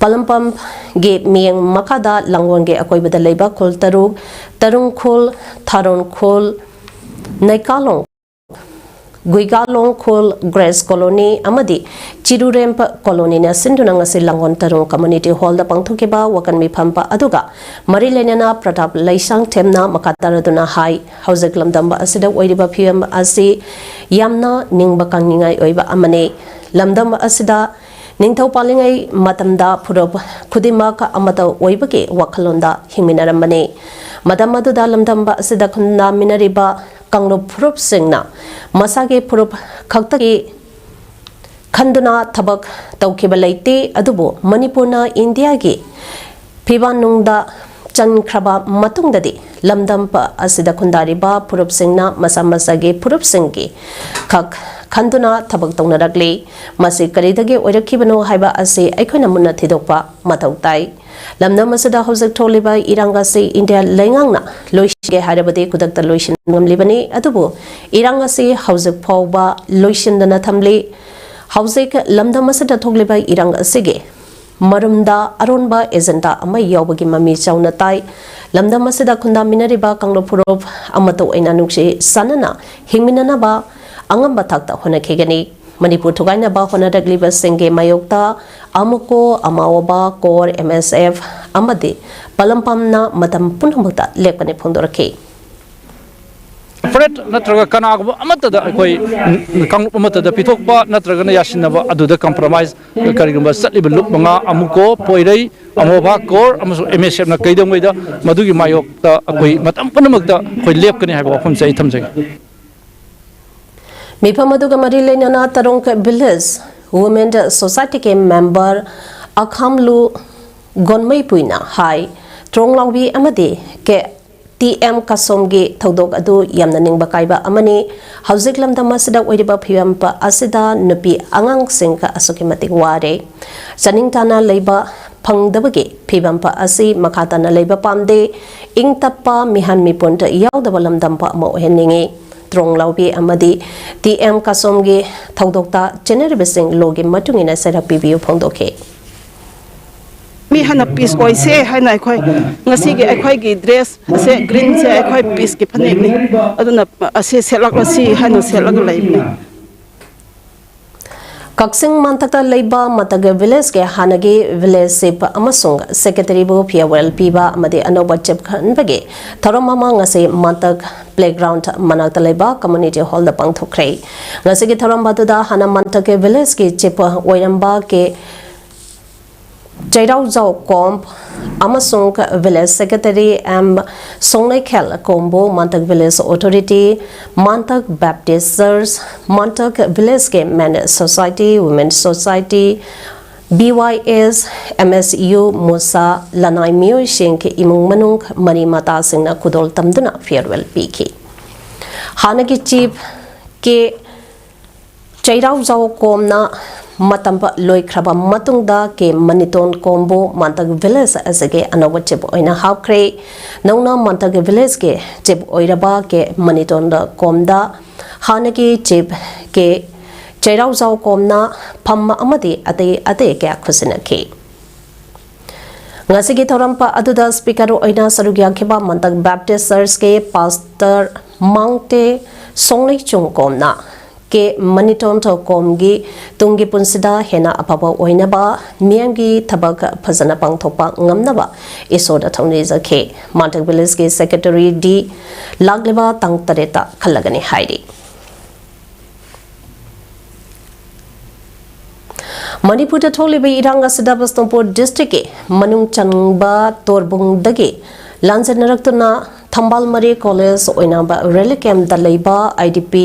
ꯄꯂꯝꯄꯝꯒꯤ ꯃꯤꯠꯌꯦꯡ ꯃꯈꯥꯗ ꯂꯥꯡꯒꯣꯜꯒꯤ ꯑꯀꯣꯏꯕꯗ ꯂꯩꯕ ꯈꯨꯜ ꯇꯔꯨꯛ, ꯇꯔꯨꯡꯈꯨꯜ, ꯊꯥꯔꯣꯟꯈꯨꯜ, ꯅꯩꯀꯥꯂꯣꯡ, ꯒꯨꯏꯒꯥꯂꯣꯡ ꯈꯨꯜ, ꯒ꯭ꯔꯦꯁ ꯀꯣꯂꯣꯅꯤ ꯑꯃꯗꯤ ꯆꯤꯔꯨꯔꯦꯝꯄ ꯀꯣꯂꯣꯅꯤꯅ ꯁꯤꯟꯗꯨꯅ ꯉꯁꯤ ꯂꯥꯡꯒꯣꯜ ꯇꯔꯨꯡ ꯀꯝꯃ꯭ꯌꯨꯅꯤꯇꯤ ꯍꯣꯜꯗ ꯄꯥꯡꯊꯣꯛꯈꯤꯕ ꯋꯥꯀꯟ ꯃꯤꯐꯝ ꯑꯗꯨꯒ ꯃꯔꯤ ꯂꯩꯅꯅ ꯄ꯭ꯔꯇꯥꯞ ꯂꯩꯁꯥꯡꯊꯦꯝꯅ ꯃꯈꯥ ꯇꯥꯔꯗꯨꯅ ꯍꯥꯏ, ꯍꯧꯖꯤꯛ ꯂꯝꯗꯝ ꯑꯁꯤꯗ ꯑꯣꯏꯔꯤꯕ ꯐꯤꯕꯝ ꯑꯁꯤ ꯌꯥꯝꯅ ꯅꯤꯡꯕ ꯀꯥꯅꯤꯡꯉꯥꯏ ꯑꯣꯏꯕ ꯑꯃꯅꯤ꯫ ꯂꯝꯗꯝ ꯑꯁꯤꯗ ꯅꯤꯡꯊꯧ ꯄꯥꯜꯂꯤꯉꯩ ꯃꯇꯝꯗ ꯐꯨꯔꯨꯞ ꯈꯨꯗꯤꯡꯃꯛ ꯑꯃꯠꯇ ꯑꯣꯏꯕꯒꯤ ꯋꯥꯈꯜꯂꯣꯟꯗ ꯍꯤꯡꯃꯤꯟꯅꯔꯝꯕꯅꯤ꯫ ꯃꯇꯝ ꯑꯗꯨꯗ ꯂꯝꯗꯝ ꯑꯁꯤꯗ ꯈꯨꯟꯗꯥꯃꯤꯟꯅꯔꯤꯕ ꯀꯥꯡꯂꯨꯞ ꯐꯨꯔꯨꯞꯁꯤꯡꯅ ꯃꯁꯥꯒꯤ ꯐꯨꯔꯨꯞ ꯈꯛꯇꯒꯤ ꯈꯟꯗꯨꯅ ꯊꯕꯛ ꯇꯧꯈꯤꯕ ꯂꯩꯇꯦ꯫ ꯑꯗꯨꯕꯨ ꯃꯅꯤꯄꯨꯔꯅ ꯏꯟꯗꯤꯌꯥꯒꯤ ꯐꯤꯕꯥꯟꯅꯨꯡꯗ ꯆꯟꯈ꯭ꯔꯕ ꯃꯇꯨꯡꯗꯗꯤ ꯂꯝꯗꯝ ꯑꯁꯤꯗ ꯈꯨꯟꯗꯥꯔꯤꯕ ꯐꯨꯔꯨꯞꯁꯤꯡꯅ ꯃꯁꯥ ꯃꯁꯥꯒꯤ ꯐꯨꯔꯨꯞꯁꯤꯡꯒꯤ ꯈꯛ ꯈꯟꯗꯨꯅ ꯊꯕꯛ ꯇꯧꯅꯔꯛꯂꯤ꯫ ꯃꯁꯤ ꯀꯔꯤꯗꯒꯤ ꯑꯣꯏꯔꯛꯈꯤꯕꯅꯣ ꯍꯥꯏꯕ ꯑꯁꯤ ꯑꯩꯈꯣꯏꯅ ꯃꯨꯟꯅ ꯊꯤꯗꯣꯛꯄ ꯃꯊꯧ ꯇꯥꯏ꯫ ꯂꯝꯗꯝ ꯑꯁꯤꯗ ꯍꯧꯖꯤꯛ ꯊꯣꯛꯂꯤꯕ ꯏꯔꯥꯡ ꯑꯁꯤ ꯏꯟꯗꯤꯌꯥ ꯂꯩꯉꯥꯛꯅ ꯂꯣꯏꯁꯤꯟꯒꯦ ꯍꯥꯏꯔꯕꯗꯤ ꯈꯨꯗꯛꯇ ꯂꯣꯏꯁꯤꯟꯕ ꯉꯝꯂꯤꯕꯅꯤ꯫ ꯑꯗꯨꯕꯨ ꯏꯔꯥꯡ ꯑꯁꯤ ꯍꯧꯖꯤꯛ ꯐꯥꯎꯕ ꯂꯣꯏꯁꯤꯟꯗꯅ ꯊꯝꯂꯤ꯫ ꯍꯧꯖꯤꯛ ꯂꯝꯗꯝ ꯑꯁꯤꯗ ꯊꯣꯛꯂꯤꯕ ꯏꯔꯥꯡ ꯑꯁꯤꯒꯤ ꯃꯔꯨꯝꯗ ꯑꯔꯣꯟꯕ ꯑꯦꯖꯦꯟꯗꯥ ꯑꯃ ꯌꯥꯎꯕꯒꯤ ꯃꯃꯤ ꯆꯥꯎꯅ ꯇꯥꯏ꯫ ꯂꯝꯗꯝ ꯑꯁꯤꯗ ꯈꯨꯟꯗꯥꯃꯤꯟꯅꯔꯤꯕ ꯀꯥꯡꯂꯨꯞ ꯐꯨꯔꯨꯞ ꯑꯃꯠꯇ ꯑꯣꯏꯅ ꯅꯨꯡꯁꯤ ꯆꯥꯟꯅꯅ ꯍꯤꯡꯃꯤꯟꯅꯅꯕ ꯑꯉꯝꯕ ꯊꯥꯛꯇ ꯍꯣꯠꯅꯈꯤꯒꯅꯤ꯫ ꯃꯅꯤꯄꯨꯔ ꯊꯨꯒꯥꯏꯅꯕ ꯍꯣꯠꯅꯔꯛꯂꯤꯕꯁꯤꯡꯒꯤ ꯃꯥꯌꯣꯛꯇ ꯑꯃꯨꯀꯣ, ꯑꯃꯥꯑꯣꯕ, ꯀꯣꯔ, ꯑꯦꯝ ꯑꯦꯁ ꯑꯦꯐ ꯑꯃꯗꯤ ꯄꯂꯝꯄꯥꯝꯅ ꯃꯇꯝ ꯄꯨꯝꯅꯃꯛꯇ ꯂꯦꯞꯀꯅꯤ ꯐꯣꯡꯗꯣꯔꯛꯈꯤ꯫ ꯁꯦꯄꯔꯦꯠ ꯅꯠꯇ꯭ꯔꯒ ꯀꯅꯥꯒꯨꯝꯕ ꯑꯃꯠꯇꯗ ꯑꯩꯈꯣꯏ ꯀꯥꯡꯂꯨꯞ ꯑꯃꯠꯇꯗ ꯄꯤꯊꯣꯛꯄ ꯅꯠꯇ꯭ꯔꯒꯅ ꯌꯥꯁꯤꯟꯅꯕ ꯑꯗꯨꯗ ꯀꯝꯄ꯭ꯔꯣꯃꯥꯏꯁ ꯀꯔꯤꯒꯨꯝꯕ ꯆꯠꯂꯤꯕ ꯂꯨꯞ ꯃꯉꯥ ꯑꯃꯨꯀꯣ, ꯄꯣꯏꯔꯩ, ꯑꯃꯣꯕꯥ, ꯀꯣꯔ ꯑꯃꯁꯨꯡ ꯑꯦꯝ ꯑꯦꯁ ꯑꯦꯐꯅ ꯀꯩꯗꯧꯉꯩꯗ ꯃꯗꯨꯒꯤ ꯃꯥꯌꯣꯛꯇ ꯑꯩꯈꯣꯏ ꯃꯇꯝ ꯄꯨꯝꯅꯃꯛꯇ ꯑꯩꯈꯣꯏ ꯂꯦꯞꯀꯅꯤ ꯍꯥꯏꯕ ꯋꯥꯐꯝꯁꯦ ꯑꯩ ꯊꯝꯖꯒꯦ꯫ ꯃꯤꯐꯝ ꯑꯗꯨꯒ ꯃꯔꯤ ꯂꯩꯅꯅ ꯇꯔꯣꯡ ꯚꯤꯂꯦꯖ ꯋꯨꯃꯦꯟ ꯁꯣꯁꯥꯏꯇꯤꯒꯤ ꯃꯦꯝꯕꯔ ꯑꯈꯥꯝꯂꯨ ꯒꯣꯟꯃꯩꯄꯨꯏꯅ ꯍꯥꯏ, ꯇ꯭ꯔꯣꯡꯂꯥꯎꯕꯤ ꯑꯃꯗꯤ ꯀꯦ ꯇꯤ ꯑꯦꯝ ꯀꯥꯁꯣꯝꯒꯤ ꯊꯧꯗꯣꯛ ꯑꯗꯨ ꯌꯥꯝꯅ ꯅꯤꯡꯕ ꯀꯥꯏꯕ ꯑꯃꯅꯤ꯫ ꯍꯧꯖꯤꯛ ꯂꯝꯗꯝ ꯑꯁꯤꯗ ꯑꯣꯏꯔꯤꯕ ꯐꯤꯕꯝ ꯑꯁꯤꯗ ꯅꯨꯄꯤ ꯑꯉꯥꯡꯁꯤꯡ ꯑꯁꯨꯛꯀꯤ ꯃꯇꯤꯛ ꯋꯥꯔꯦ꯫ ꯆꯥꯅꯤꯡ ꯊꯛꯅ ꯂꯩꯕ ꯐꯪꯗꯕꯒꯤ ꯐꯤꯕꯝ ꯑꯁꯤ ꯃꯈꯥ ꯇꯥꯅ ꯂꯩꯕ ꯄꯥꯝꯗꯦ꯫ ꯏꯪ ꯇꯞꯄ ꯃꯤꯍꯥꯟ ꯃꯤꯄꯨꯟ ꯌꯥꯎꯗꯕ ꯂꯝꯗꯝ ꯑꯃ ꯑꯣꯏꯍꯟꯅꯤꯡꯏ꯫ ꯇ꯭ꯔꯣꯡꯂꯥꯎꯕꯤ ꯑꯃꯗꯤ ꯇꯤ ꯑꯦꯝ ꯀꯥꯁꯣꯝꯒꯤ ꯊꯧꯗꯣꯛꯇ ꯆꯦꯟꯅꯔꯤꯕꯁꯤꯡ ꯂꯣꯒꯤ ꯃꯇꯨꯡ ꯏꯟꯅ ꯆꯩꯔꯥꯛ ꯄꯤꯕꯤꯌꯨ ꯐꯣꯡꯗꯣꯛꯈꯤ꯫ ꯃꯤ ꯍꯥꯟꯅ ꯄꯤꯁ ꯑꯣꯏꯁꯦ ꯍꯥꯏꯅ ꯑꯩꯈꯣꯏ ꯉꯁꯤꯒꯤ ꯑꯩꯈꯣꯏꯒꯤ ꯗ꯭ꯔꯦꯁ ꯑꯁꯦ ꯒ꯭ꯔꯤꯟꯁꯦ ꯑꯩꯈꯣꯏ ꯄꯤꯁꯀꯤ ꯐꯅꯦꯛꯅꯤ꯫ ꯑꯗꯨꯅ ꯑꯁꯤ ꯁꯦꯠꯂꯛꯂꯁꯤ ꯍꯥꯏꯅ ꯁꯦꯠꯂꯒ ꯂꯩꯕꯅꯤ꯫ ꯀꯛꯆꯤꯡ ꯃꯥꯟꯇꯛꯇ ꯂꯩꯕ ꯃꯥꯟꯇꯛ ꯚꯤꯂꯦꯖꯀꯤ ꯍꯥꯟꯅꯒꯤ ꯚꯤꯂꯦꯖ ꯆꯤꯐ ꯑꯃꯁꯨꯡ ꯁꯦꯀ꯭ꯔꯦꯇꯔꯤꯕꯨ ꯐꯤꯌꯔꯋꯦꯜ ꯄꯤꯕ ꯑꯃꯗꯤ ꯑꯅꯧꯕ ꯆꯤꯐ ꯈꯟꯕꯒꯤ ꯊꯧꯔꯝ ꯑꯃ ꯉꯁꯤ ꯃꯥꯟꯇꯛ ꯄ꯭ꯂꯦꯒ꯭ꯔꯥꯎꯟꯗ ꯃꯅꯥꯛꯇ ꯂꯩꯕ ꯀꯝꯃ꯭ꯌꯨꯅꯤꯇꯤ ꯍꯣꯜꯗ ꯄꯥꯡꯊꯣꯛꯈ꯭ꯔꯦ꯫ ꯉꯁꯤꯒꯤ ꯊꯧꯔꯝ ꯑꯗꯨꯗ ꯍꯥꯟꯅ ꯃꯥꯟꯇꯛꯀꯤ ꯚꯤꯂꯦꯖꯀꯤ ꯆꯤꯐ ꯑꯣꯏꯔꯝꯕ ꯀꯦ ꯆꯩꯔꯥꯎꯖꯥꯎ ꯀꯣꯝ ꯑꯃꯁꯨꯡ ꯚꯤꯂꯦꯖ ꯁꯦꯀ꯭ꯔꯦꯇꯔꯤ ꯑꯦꯝ ꯁꯣꯡꯅꯩꯈꯦꯜ ꯀꯣꯝꯕꯨ Mantak village authority, Mantak Baptist church, Mantak ꯚꯤꯂꯦꯖꯀꯤ men society, women society, B Y S, M S U, ꯃꯨꯁꯥ, ꯂꯅꯥꯏ ꯃꯤꯑꯣꯏꯁꯤꯡ, ꯏꯃꯨꯡ ꯃꯅꯨꯡ, ꯃꯔꯤ ꯃꯇꯥꯁꯤꯡꯅ ꯈꯨꯗꯣꯜ ꯇꯝꯗꯨꯅ ꯐꯤꯌꯔꯋꯦꯜ ꯄꯤꯈꯤ꯫ ꯍꯥꯟꯅꯒꯤ ꯆꯤꯐ ꯀꯦ ꯆꯩꯔꯥꯎꯖꯥꯎ ꯀꯣꯝꯅ ꯃꯇꯝ ꯂꯣꯏꯈ꯭ꯔꯕ ꯃꯇꯨꯡꯗ ꯀꯦ ꯃꯅꯤꯇꯣꯟ ꯀꯣꯝꯕꯨ ꯃꯥꯟꯇꯛ ꯚꯤꯂꯦꯖ ꯑꯁꯤꯒꯤ ꯑꯅꯧꯕ ꯆꯤꯐ ꯑꯣꯏꯅ ꯍꯥꯞꯈ꯭ꯔꯦ꯫ ꯅꯧꯅ ꯃꯥꯟꯇꯛ ꯚꯤꯂꯦꯖꯀꯤ ꯆꯤꯐ ꯑꯣꯏꯔꯕ ꯀꯦ ꯃꯅꯤꯇꯣꯟ ꯀꯣꯝꯗ ꯍꯥꯟꯅꯒꯤ ꯆꯤꯐ ꯀꯦ ꯆꯩꯔꯥꯎꯖꯥꯎ ꯀꯣꯝꯅ ꯐꯝ ꯑꯃꯗꯤ ꯑꯇꯩ ꯑꯇꯩ ꯀꯌꯥ ꯈꯨꯠꯁꯤꯟꯅꯈꯤ꯫ ꯉꯁꯤꯒꯤ ꯊꯧꯔꯝ ꯑꯗꯨꯗ ꯁ꯭ꯄꯤꯀꯔ ꯑꯣꯏꯅ ꯁꯔꯨꯛ ꯌꯥꯈꯤꯕ ꯃꯟꯇꯛ ꯕꯦꯞꯇꯤꯁ ꯆꯔꯆꯀꯤ ꯄꯥꯁꯇꯔ ꯃꯥꯡꯇꯦ ꯁꯣꯡꯂꯩꯆꯨꯡ ꯀꯣꯝꯅ ꯀꯦ ꯃꯅꯤꯇꯣꯟ ꯀꯣꯝꯒꯤ ꯇꯨꯡꯒꯤ ꯄꯨꯟꯁꯤꯗ ꯍꯦꯟꯅ ꯑꯐꯕ ꯑꯣꯏꯅꯕ, ꯃꯤꯌꯥꯝꯒꯤ ꯊꯕꯛ ꯐꯖꯅ ꯄꯥꯡꯊꯣꯛꯄ ꯉꯝꯅꯕ ꯏꯁꯣꯔꯗ ꯊꯧꯅꯤꯖꯈꯤ꯫ ꯃꯟꯇꯛ ꯚꯤꯂꯦꯖꯀꯤ ꯁꯦꯀ꯭ꯔꯦꯇꯔꯤ ꯗꯤ ꯂꯥꯛꯂꯤꯕ ꯇꯥꯡ ꯇꯔꯦꯠꯇ ꯈꯜꯂꯒꯅꯤ ꯍꯥꯏꯔꯤ꯫ ꯃꯅꯤꯄꯨꯔꯗ ꯊꯣꯛꯂꯤꯕ ꯏꯔꯥꯡ ꯑꯁꯤꯗ ꯕꯤꯁꯅꯨꯄꯨꯔ ꯗꯤꯁꯇ꯭ꯔꯤꯛꯀꯤ ꯃꯅꯨꯡ ꯆꯟꯕ ꯇꯣꯔꯕꯨꯡꯗꯒꯤ ꯂꯥꯟꯖꯦꯟꯅꯔꯛꯇꯨꯅ ꯊꯝꯕꯥꯜ ꯃꯔꯤ ꯀꯣꯂꯦꯖ ꯑꯣꯏꯅꯕ ꯔꯤꯂꯤꯐ ꯀꯦꯝꯞꯇ ꯂꯩꯕ ꯑꯥꯏ ꯗꯤ ꯄꯤ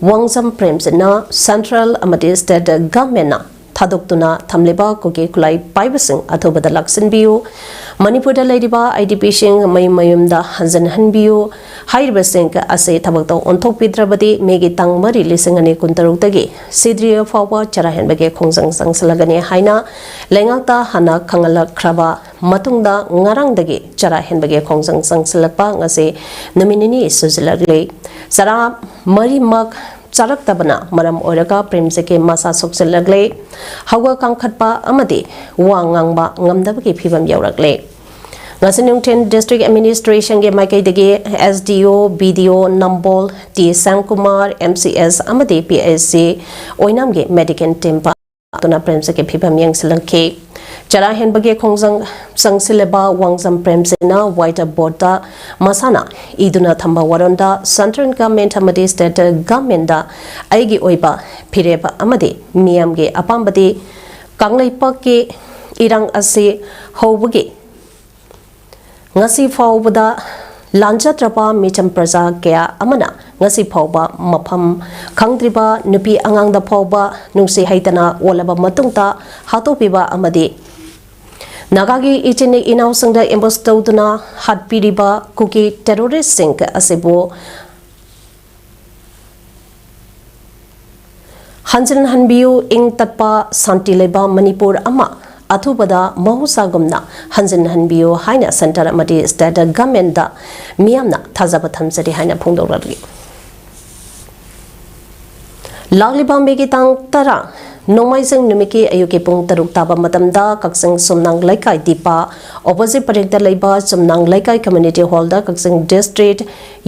ꯋꯥꯡꯖꯝ ꯄ꯭ꯔꯦꯝꯖꯤꯠꯅ ꯁꯦꯟꯇ꯭ꯔꯦꯜ ꯑꯃꯗꯤ ꯁ꯭ꯇꯦꯠ ꯒꯚꯔꯟꯃꯦꯟꯠꯅ ꯊꯥꯗꯣꯛꯇꯨꯅ ꯊꯝꯂꯤꯕ ꯀꯨꯀꯤ ꯈꯨꯠꯂꯥꯏ ꯄꯥꯏꯕꯁꯤꯡ ꯑꯊꯨꯕꯗ ꯂꯥꯛꯁꯤꯟꯕꯤꯌꯨ꯫ ꯃꯅꯤꯄꯨꯔꯗ ꯂꯩꯔꯤꯕ ꯑꯥꯏ ꯗꯤ ꯄꯤꯁꯤꯡ ꯃꯌꯨꯝ ꯃꯌꯨꯝꯗ ꯍꯟꯖꯤꯟꯍꯟꯕꯤꯌꯨ꯫ ꯍꯥꯏꯔꯤꯕꯁꯤꯡ ꯑꯁꯤ ꯊꯕꯛꯇ ꯑꯣꯟꯊꯣꯛꯄꯤꯗ꯭ꯔꯕꯗꯤ ꯃꯦꯒꯤ ꯇꯥꯡ ꯃꯔꯤ ꯂꯤꯁꯤꯡ ꯑꯅꯤ ꯀꯨꯟꯇꯔꯨꯛꯇꯒꯤ ꯁꯤꯗ꯭ꯔꯤꯕ ꯐꯥꯎꯕ ꯆꯔꯥ ꯍꯦꯟꯕꯒꯤ ꯈꯣꯡꯖꯪ ꯆꯪꯁꯤꯜꯂꯒꯅꯤ ꯍꯥꯏꯅ ꯂꯩꯉꯥꯛꯇ ꯍꯥꯟꯅ ꯈꯪꯍꯜꯂꯛꯈ꯭ꯔꯕ ꯃꯇꯨꯡꯗ ꯉꯔꯥꯡꯗꯒꯤ ꯆꯔꯥ ꯍꯦꯟꯕꯒꯤ ꯈꯣꯡꯖꯪ ꯆꯪꯁꯤꯜꯂꯛꯄ ꯉꯁꯤ ꯅꯨꯃꯤꯠ ꯅꯤꯅꯤ ꯁꯨꯖꯤꯜꯂꯛꯂꯤ꯫ ꯆꯔꯥ ꯃꯔꯤꯃꯛ ꯆꯥꯔꯛꯇꯕꯅ ꯃꯔꯝ ꯑꯣꯏꯔꯒ ꯄ꯭ꯔꯦꯝꯖꯤꯠꯀꯤ ꯃꯁꯥ ꯁꯣꯛꯆꯤꯜꯂꯛꯂꯦ꯫ ꯍꯧꯒꯠ ꯀꯥꯡꯈꯠꯄ ꯑꯃꯗꯤ ꯋꯥ ꯉꯥꯡꯕ ꯉꯝꯗꯕꯒꯤ ꯐꯤꯕꯝ ꯌꯧꯔꯛꯂꯦ꯫ ꯉꯁꯤ ꯅꯨꯡꯊꯤꯜ ꯗꯤꯁꯇ꯭ꯔꯤꯛ ꯑꯦꯗꯃꯤꯅꯤꯁꯇ꯭ꯔꯦꯁꯟꯒꯤ ꯃꯥꯏꯀꯩꯗꯒꯤ ꯑꯦꯁ ꯗꯤ ꯑꯣ, ꯕꯤ ꯗꯤ ꯑꯣ ꯅꯝꯕꯣꯜ, T Shyamkumar, M C S ꯑꯃꯗꯤ P H C ꯑꯣꯏꯅꯥꯝꯒꯤ medical team ꯄꯥꯡꯗꯨꯅ ꯄ꯭ꯔꯦꯝꯖꯤꯠꯀꯤ ꯐꯤꯕꯝ ꯌꯦꯡꯁꯤꯜꯂꯛꯈꯤ꯫ ꯆꯔꯥ ꯍꯦꯟꯕꯒꯤ ꯈꯣꯡꯖꯪ ꯆꯪꯁꯤꯜꯂꯕ ꯋꯥꯡꯖꯝ ꯄ꯭ꯔꯦꯝꯖꯤꯠꯅ ꯋꯥꯏꯠ ꯕꯣꯔꯗꯇ ꯃꯁꯥꯅ ꯏꯗꯨꯅ ꯊꯝꯕ ꯋꯥꯔꯣꯜꯗ ꯁꯦꯟꯇ꯭ꯔꯦꯜ ꯒꯚꯔꯟꯃꯦꯟꯠ ꯑꯃꯗꯤ ꯁ꯭ꯇꯦꯠ ꯒꯚꯔꯟꯃꯦꯟꯠꯗ ꯑꯩꯒꯤ ꯑꯣꯏꯕ ꯐꯤꯔꯦꯞ ꯑꯃꯗꯤ ꯃꯤꯌꯥꯝꯒꯤ ꯑꯄꯥꯝꯕꯗꯤ ꯀꯪꯂꯩꯄꯥꯛꯀꯤ ꯏꯔꯥꯡ ꯑꯁꯤ ꯍꯧꯕꯒꯤ ꯉꯁꯤ ꯐꯥꯎꯕꯗ ꯂꯥꯟꯖꯗ꯭ꯔꯕ ꯃꯤꯆꯝ ꯄ꯭ꯔꯖꯥ ꯀꯌꯥ ꯑꯃꯅ ꯉꯁꯤ ꯐꯥꯎꯕ ꯃꯐꯝ ꯈꯪꯗ꯭ꯔꯤꯕ ꯅꯨꯄꯤ ꯑꯉꯥꯡꯗ ꯐꯥꯎꯕ ꯅꯨꯡꯁꯤ ꯍꯩꯇꯅ ꯑꯣꯜꯂꯕ ꯃꯇꯨꯡꯗ ꯍꯥꯠꯇꯣꯛꯄꯤꯕ ꯑꯃꯗꯤ ꯅꯥꯒꯥꯒꯤ ꯏꯆꯤꯟ ꯏꯅꯥꯎꯁꯤꯡꯗ ꯑꯦꯝꯕꯨꯁ ꯇꯧꯗꯨꯅ ꯍꯥꯠꯄꯤꯔꯤꯕ ꯀꯨꯀꯤ ꯇꯦꯔꯣꯔꯤꯁꯁꯤꯡ ꯑꯁꯤꯕꯨ ꯍꯟꯖꯤꯟ ꯍꯟꯕꯤꯌꯨ, ꯏꯪ ꯇꯞꯄ ꯁꯥꯟꯇꯤ ꯂꯩꯕ ꯃꯅꯤꯄꯨꯔ ꯑꯃ ꯑꯊꯨꯕꯗ ꯃꯍꯧꯁꯥꯒꯨꯝꯅ ꯍꯟꯖꯤꯟ ꯍꯟꯕꯤꯌꯨ ꯍꯥꯏꯅ ꯁꯦꯟꯇꯔ ꯑꯃꯗꯤ ꯁ꯭ꯇꯦꯠ ꯒꯚꯔꯟꯃꯦꯟꯠꯗ ꯃꯤꯌꯥꯝꯅ ꯊꯥꯖꯕ ꯊꯝꯖꯔꯤ ꯍꯥꯏꯅ ꯐꯣꯡꯗꯣꯛꯂꯛꯂꯤ꯫ ꯂꯥꯛꯂꯤꯕ ꯃꯦꯒꯤ ꯇꯥꯡ ꯇꯔꯥ ꯅꯣꯡꯃꯥꯏꯖꯤꯡ ꯅꯨꯃꯤꯠꯀꯤ ꯑꯌꯨꯛꯀꯤ ꯄꯨꯡ ꯇꯔꯨꯛ ꯇꯥꯕ ꯃꯇꯝꯗ ꯀꯛꯆꯤꯡ ꯆꯨꯝꯅꯥꯡ ꯂꯩꯀꯥꯏ ꯗꯤꯄꯥ ꯑꯣꯄꯣꯖꯤꯠ ꯄꯔꯦꯡꯗ ꯂꯩꯕ ꯆꯨꯝꯅꯥꯡ ꯂꯩꯀꯥꯏ ꯀꯝꯃ꯭ꯌꯨꯅꯤꯇꯤ ꯍꯣꯜꯗ ꯀꯛꯆꯤꯡ ꯗꯤꯁꯇ꯭ꯔꯤꯛ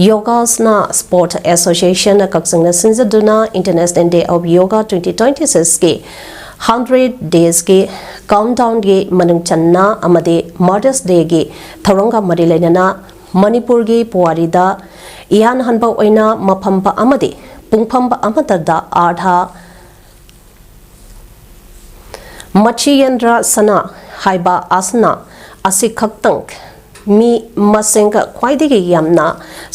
ꯌꯣꯒꯥꯁꯅꯥ ꯁ꯭ꯄꯣꯔꯠ ꯑꯦꯁꯣꯁꯤꯌꯦꯁꯟꯅ ꯀꯛꯆꯤꯡꯅ ꯁꯤꯟꯖꯗꯨꯅ International Day of Yoga twenty twenty sixꯀꯤ hundred daysꯀꯤ countdownꯒꯤ ꯃꯅꯨꯡ ꯆꯟꯅ ꯑꯃꯗꯤ Mother's Dayꯒꯤ ꯊꯧꯔꯝꯒ ꯃꯔꯤ ꯂꯩꯅꯅ ꯃꯅꯤꯄꯨꯔꯒꯤ ꯄꯨꯋꯥꯔꯤꯗ ꯏꯍꯥꯟ ꯍꯥꯟꯕ ꯑꯣꯏꯅ ꯃꯐꯝ ꯑꯃꯗꯤ ꯄꯨꯡꯐꯝ ꯑꯃꯠꯇꯗ ꯑꯥꯔꯊ ꯃꯆꯤꯌꯦꯟꯗ꯭ꯔ ꯁꯅꯥ ꯍꯥꯏꯕ ꯑꯥꯁꯅ ꯑꯁꯤꯈꯛꯇꯪ ꯃꯤ ꯃꯁꯤꯡ ꯈ꯭ꯋꯥꯏꯗꯒꯤ ꯌꯥꯝꯅ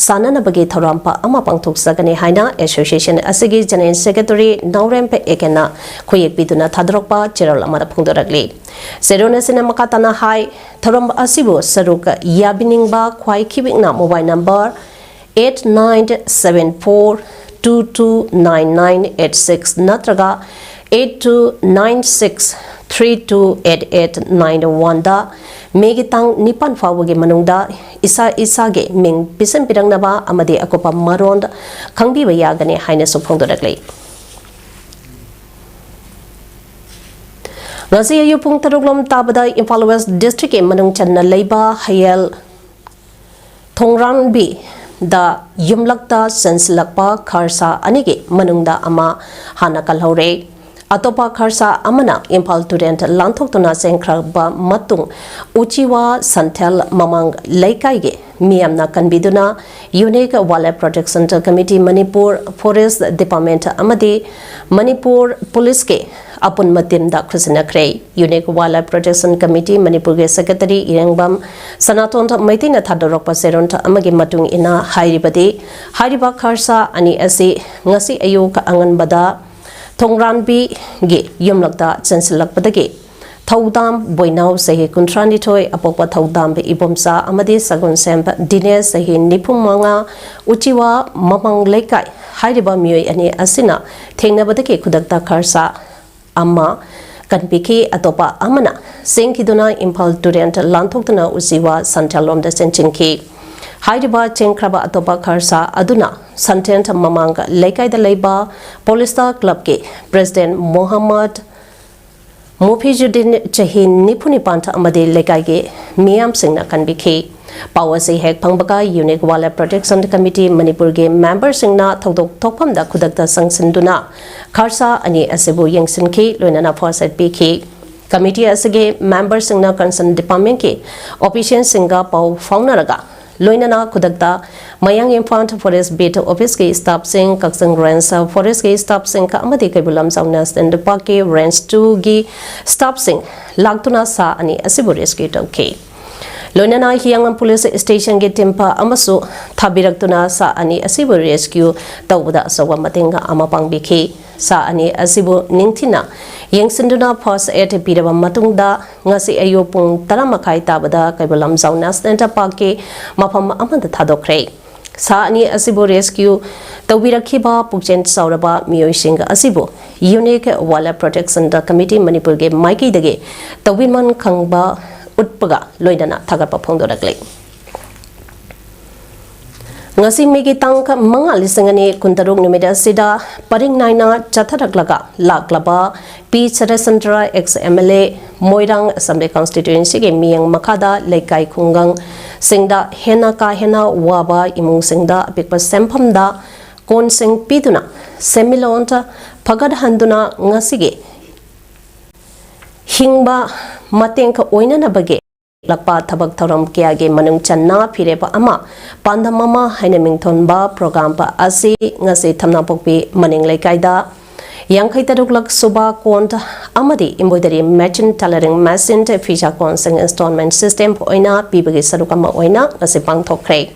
ꯁꯥꯟꯅꯅꯕꯒꯤ ꯊꯧꯔꯝ ꯑꯃ ꯄꯥꯡꯊꯣꯛꯆꯒꯅꯤ ꯍꯥꯏꯅ ꯑꯦꯁꯣꯁꯤꯌꯦꯁꯟ ꯑꯁꯤꯒꯤ ꯖꯦꯅꯔꯦꯜ ꯁꯦꯀ꯭ꯔꯦꯇꯔꯤ ꯅꯥꯎꯔꯦꯝ ꯑꯦꯀꯦꯅ ꯈꯨꯌꯦꯛꯄꯤꯗꯨꯅ ꯊꯥꯗꯣꯔꯛꯄ ꯆꯦꯔꯣꯜ ꯑꯃꯗ ꯐꯣꯡꯗꯣꯔꯛꯂꯤ꯫ ꯆꯦꯔꯣꯜ ꯑꯁꯤꯅ ꯃꯈꯥ ꯇꯥꯅ ꯍꯥꯏ, ꯊꯧꯔꯝ ꯑꯁꯤꯕꯨ ꯁꯔꯨꯛ ꯌꯥꯕꯤꯅꯤꯡꯕ ꯈ꯭ꯋꯥꯏ ꯈꯤꯕꯤꯛꯅ mobile number eight nine seven four two two nine nine eight six ꯅꯠꯇ꯭ꯔꯒ eight two nine six three two eight eight nine one ꯗ ꯃꯦꯒꯤ ꯇꯥꯡ ꯅꯤꯄꯥꯟ ꯐꯥꯎꯕꯒꯤ ꯃꯅꯨꯡꯗ ꯏꯁꯥ ꯏꯁꯥꯒꯤ ꯃꯤꯡ ꯄꯤꯁꯤꯟꯕꯤꯔꯛꯅꯕ ꯑꯃꯗꯤ ꯑꯀꯨꯞꯄ ꯃꯔꯣꯜ ꯈꯪꯕꯤꯕ ꯌꯥꯒꯅꯤ ꯍꯥꯏꯅꯁꯨ ꯐꯣꯡꯗꯣꯔꯛꯂꯤ꯫ ꯉꯁꯤ ꯑꯌꯨꯛ ꯄꯨꯡ ꯇꯔꯨꯛ ꯂꯣꯝ ꯇꯥꯕꯗ ꯏꯝꯐꯥꯜ ꯋꯦꯁ ꯗꯤꯁꯇ꯭ꯔꯤꯛꯀꯤ ꯃꯅꯨꯡ ꯆꯟꯅ ꯂꯩꯕ ꯍꯌꯦꯜ ꯊꯣꯡꯔꯥꯟꯕꯤꯗ ꯌꯨꯝꯂꯛꯇ ꯆꯦꯟꯁꯤꯜꯂꯛꯄ ꯈꯔꯁꯥ ꯑꯅꯤꯒꯤ ꯃꯅꯨꯡꯗ ꯑꯃ ꯍꯥꯟꯅ ꯀꯜꯍꯧꯔꯦ꯫ ꯑꯇꯣꯞꯄ ꯈꯔꯁꯥ ꯑꯃꯅ ꯏꯝꯐꯥꯜ ꯇꯨꯔꯦꯜ ꯂꯥꯟꯊꯣꯛꯇꯨꯅ ꯆꯦꯟꯈ꯭ꯔꯕ ꯃꯇꯨꯡ ꯎꯆꯤꯋꯥ ꯁꯟꯊꯦꯜ ꯃꯃꯥꯡ ꯂꯩꯀꯥꯏꯒꯤ ꯃꯤꯌꯥꯝꯅ ꯀꯟꯕꯤꯗꯨꯅ Unique Wildlife Protection Committee, Manipur forest department ꯑꯃꯗꯤ ꯃꯅꯤꯄꯨꯔ ꯄꯨꯂꯤꯁꯀꯤ ꯑꯄꯨꯟꯕ ꯇꯤꯝꯗ ꯈꯨꯠꯁꯤꯟꯅꯈ꯭ꯔꯦ꯫ Unique Wildlife Protection Committee ꯃꯅꯤꯄꯨꯔꯒꯤ ꯁꯦꯀ꯭ꯔꯦꯇꯔꯤ ꯏꯔꯦꯡꯕꯝ ꯁꯅꯥꯇꯣꯟ ꯃꯩꯇꯩꯅ ꯊꯥꯗꯣꯔꯛꯄ ꯆꯦꯔꯣꯜ ꯑꯃꯒꯤ ꯃꯇꯨꯡ ꯏꯟꯅ ꯍꯥꯏꯔꯤꯕꯗꯤ, ꯍꯥꯏꯔꯤꯕ ꯈꯔꯁꯥ ꯑꯅꯤ ꯑꯁꯤ ꯉꯁꯤ ꯑꯌꯨꯛ ꯑꯉꯟꯕꯗ ꯊꯣꯡꯔꯥꯟꯕꯤꯒꯤ ꯌꯨꯝꯂꯛꯇ ꯆꯦꯟꯁꯤꯜꯂꯛꯄꯗꯒꯤ ꯊꯧꯗꯥꯝ ꯕꯣꯏꯅꯥꯎ, ꯆꯍꯤ ꯀꯨꯟꯊ꯭ꯔꯥ ꯅꯤꯊꯣꯏ, ꯑꯄꯣꯛꯄ ꯊꯧꯗꯥꯝ ꯏꯕꯣꯝꯆꯥ ꯑꯃꯗꯤ ꯁꯒꯣꯜꯁꯦꯝ ꯗꯤꯅꯦꯁ, ꯆꯍꯤ ꯅꯤꯐꯨ ꯃꯉꯥ, ꯎꯆꯤꯋꯥ ꯃꯃꯥꯡ ꯂꯩꯀꯥꯏ ꯍꯥꯏꯔꯤꯕ ꯃꯤꯑꯣꯏ ꯑꯅꯤ ꯑꯁꯤꯅ ꯊꯦꯡꯅꯕꯗꯒꯤ ꯈꯨꯗꯛꯇ ꯈꯔꯁꯥ ꯑꯃ ꯀꯟꯕꯤꯈꯤ, ꯑꯇꯣꯞꯄ ꯑꯃꯅ ꯆꯦꯟꯈꯤꯗꯨꯅ ꯏꯝꯐꯥꯜ ꯇꯨꯔꯦꯜ ꯂꯥꯟꯊꯣꯛꯇꯨꯅ ꯎꯆꯤꯋꯥ ꯁꯟꯊꯦꯜꯂꯣꯝꯗ ꯆꯦꯟꯁꯤꯟꯈꯤ꯫ ꯍꯥꯏꯔꯤꯕ ꯆꯦꯟꯈ꯭ꯔꯕ ꯑꯇꯣꯞꯄ ꯈꯔꯁꯥ ꯑꯗꯨꯅ ꯁꯟꯊꯦꯜ ꯃꯃꯥꯡ ꯂꯩꯀꯥꯏꯗ ꯂꯩꯕ ꯄꯣꯂꯤꯁꯇꯥ ꯀ꯭ꯂꯕꯀꯤ ꯄ꯭ꯔꯦꯁꯤꯗꯦꯟ ꯃꯣꯍꯝꯃꯗ ꯃꯨꯐꯤꯖꯨꯗꯤꯟ, ꯆꯍꯤ ꯅꯤꯐꯨ ꯅꯤꯄꯥꯟ ꯑꯃꯗꯤ ꯂꯩꯀꯥꯏꯒꯤ ꯃꯤꯌꯥꯝꯁꯤꯡꯅ ꯀꯟꯕꯤꯈꯤ꯫ ꯄꯥꯎ ꯑꯁꯤ ꯍꯦꯛ ꯐꯪꯕꯒ Unique Wildlife Protection Committee ꯃꯅꯤꯄꯨꯔꯒꯤ ꯃꯦꯝꯕꯔꯁꯤꯡꯅ ꯊꯧꯗꯣꯛ ꯊꯣꯛꯐꯝꯗ ꯈꯨꯗꯛꯇ ꯆꯪꯁꯤꯟꯗꯨꯅ ꯈꯔꯁꯥ ꯑꯅꯤ ꯑꯁꯤꯕꯨ ꯌꯦꯡꯁꯤꯟꯈꯤ, ꯂꯣꯏꯅꯅ ꯐꯥꯔꯁ ꯑꯦꯗ ꯄꯤꯈꯤ꯫ ꯀꯃꯤꯇꯤ ꯑꯁꯤꯒꯤ ꯃꯦꯝꯕꯔꯁꯤꯡꯅ ꯀꯟꯁꯔꯟ ꯗꯤꯄꯥꯔꯠꯃꯦꯟꯒꯤ ꯑꯣꯐꯤꯁꯤꯌꯦꯜꯁꯤꯡꯒ ꯄꯥꯎ ꯐꯥꯎꯅꯔꯒ ꯂꯣꯏꯅꯅ ꯈꯨꯗꯛꯇ ꯃꯌꯥꯡ ꯏꯝꯐꯥꯜ ꯐꯣꯔꯦꯁ ꯕꯤꯠ ꯑꯣꯐꯤꯁꯀꯤ ꯁ꯭ꯇꯥꯐꯁꯤꯡ, ꯀꯛꯆꯤꯡ ꯔꯦꯟꯖ ꯐꯣꯔꯦꯁꯀꯤ ꯁ꯭ꯇꯥꯐꯁꯤꯡ ꯑꯃꯗꯤ ꯀꯩꯕꯨꯜ ꯂꯝꯖꯥꯎ ꯅꯦꯁꯅꯦꯜ ꯄꯥꯔꯛꯀꯤ ꯔꯦꯟꯖ ꯇꯨꯒꯤ ꯁ꯭ꯇꯥꯐꯁꯤꯡ ꯂꯥꯛꯇꯨꯅ ꯁꯥ ꯑꯅꯤ ꯑꯁꯤꯕꯨ ꯔꯦꯁꯀ꯭ꯌꯨ ꯇꯧꯈꯤ꯫ ꯂꯣꯏꯅꯅ ꯍꯤꯌꯥꯡꯂꯝ ꯄꯨꯂꯤꯁ ꯁ꯭ꯇꯦꯁꯟꯒꯤ ꯇꯤꯝ ꯑꯃꯁꯨ ꯊꯥꯕꯤꯔꯛꯇꯨꯅ ꯁꯥ ꯑꯅꯤ ꯑꯁꯤꯕꯨ ꯔꯦꯁꯀ꯭ꯌꯨ ꯇꯧꯕꯗ ꯑꯆꯧꯕ ꯃꯇꯦꯡ ꯑꯃ ꯄꯥꯡꯕꯤꯈꯤ꯫ ꯁꯥ ꯑꯅꯤ ꯑꯁꯤꯕꯨ ꯅꯤꯡꯊꯤꯅ ꯌꯦꯡꯁꯤꯟꯗꯨꯅ ꯐꯥꯔꯁ ꯑꯦꯗ ꯄꯤꯔꯕ ꯃꯇꯨꯡꯗ ꯉꯁꯤ ꯑꯌꯨꯛ ꯄꯨꯡ ꯇꯔꯥ ꯃꯈꯥꯏ ꯇꯥꯕꯗ ꯀꯩꯕꯨꯜ ꯂꯝꯖꯥꯎ ꯅꯦꯁꯅꯦꯜ ꯄꯥꯔꯛꯀꯤ ꯃꯐꯝ ꯑꯃꯗ ꯊꯥꯗꯣꯛꯈ꯭ꯔꯦ꯫ ꯁꯥ ꯑꯅꯤ ꯑꯁꯤꯕꯨ ꯔꯦꯁꯀ꯭ꯌꯨ ꯇꯧꯕꯤꯔꯛꯈꯤꯕ ꯄꯨꯛꯆꯦꯜ ꯆꯥꯎꯔꯕ ꯃꯤꯑꯣꯏꯁꯤꯡ ꯑꯁꯤꯕꯨ unique wild life protection committee ꯃꯅꯤꯄꯨꯔꯒꯤ ꯃꯥꯏꯀꯩꯗꯒꯤ ꯇꯧꯕꯤꯃꯜ ꯈꯪꯕ ꯎꯠꯄꯒ ꯂꯣꯏꯅꯅ ꯊꯥꯒꯠꯄ ꯐꯣꯡꯗꯣꯔꯛꯂꯤ꯫ ꯉꯁꯤ ꯃꯦꯒꯤ ꯇꯥꯡ ꯃꯉꯥ, ꯂꯤꯁꯤꯡ ꯑꯅꯤ ꯀꯨꯟꯇꯔꯨꯛ ꯅꯨꯃꯤꯠ ꯑꯁꯤꯗ ꯄꯔꯤꯡ ꯅꯥꯏꯅ ꯆꯠꯊꯔꯛꯂꯒ ꯂꯥꯛꯂꯕ P Saratchandra, X M L A, Moirang assembly ꯀꯟꯁꯇꯤꯇ꯭ꯋꯦꯟꯁꯤꯒꯤ ꯃꯤꯌꯦꯡ ꯃꯈꯥꯗ ꯂꯩꯀꯥꯏ ꯈꯨꯡꯒꯪꯁꯤꯡꯗ ꯍꯦꯟꯅ ꯀꯥ ꯍꯦꯟꯅ ꯋꯥꯕ ꯏꯃꯨꯡꯁꯤꯡꯗ ꯑꯄꯤꯛꯄ ꯁꯦꯟꯐꯝꯗ ꯀꯣꯟꯁꯤꯡ ꯄꯤꯗꯨꯅ ꯁꯦꯟꯃꯤꯠꯂꯣꯟ ꯐꯒꯠꯍꯟꯗꯨꯅ ꯉꯁꯤꯒꯤ ꯍꯤꯡꯕ ꯃꯇꯦꯡ ꯑꯣꯏꯅꯅꯕꯒꯤ ꯂꯥꯛꯄ ꯊꯕꯛ ꯊꯧꯔꯝ ꯀꯌꯥꯒꯤ ꯃꯅꯨꯡ ꯆꯟꯅ ꯐꯤꯔꯦꯞ ꯑꯃ, ꯄꯥꯟꯗꯝ ꯑꯃ ꯍꯥꯏꯅ ꯃꯤꯡꯊꯣꯟꯕ ꯄ꯭ꯔꯣꯒ꯭ꯔꯥꯝ ꯑꯁꯤ ꯉꯁꯤ ꯊꯝꯅꯥꯄꯣꯛꯄꯤ ꯃꯅꯤꯡ ꯂꯩꯀꯥꯏꯗ ꯌꯥꯡꯈꯩ ꯇꯔꯨꯛꯂꯛ ꯁꯨꯕ ꯀꯣꯟ ꯑꯃꯗꯤ embroidery machine, tailoring machine, ꯐꯤꯁꯥ ꯀꯣꯟꯁꯤꯡ installment system ꯑꯣꯏꯅ ꯄꯤꯕꯒꯤ ꯁꯔꯨꯛ ꯑꯃ ꯑꯣꯏꯅ ꯉꯁꯤ ꯄꯥꯡꯊꯣꯛꯈ꯭ꯔꯦ꯫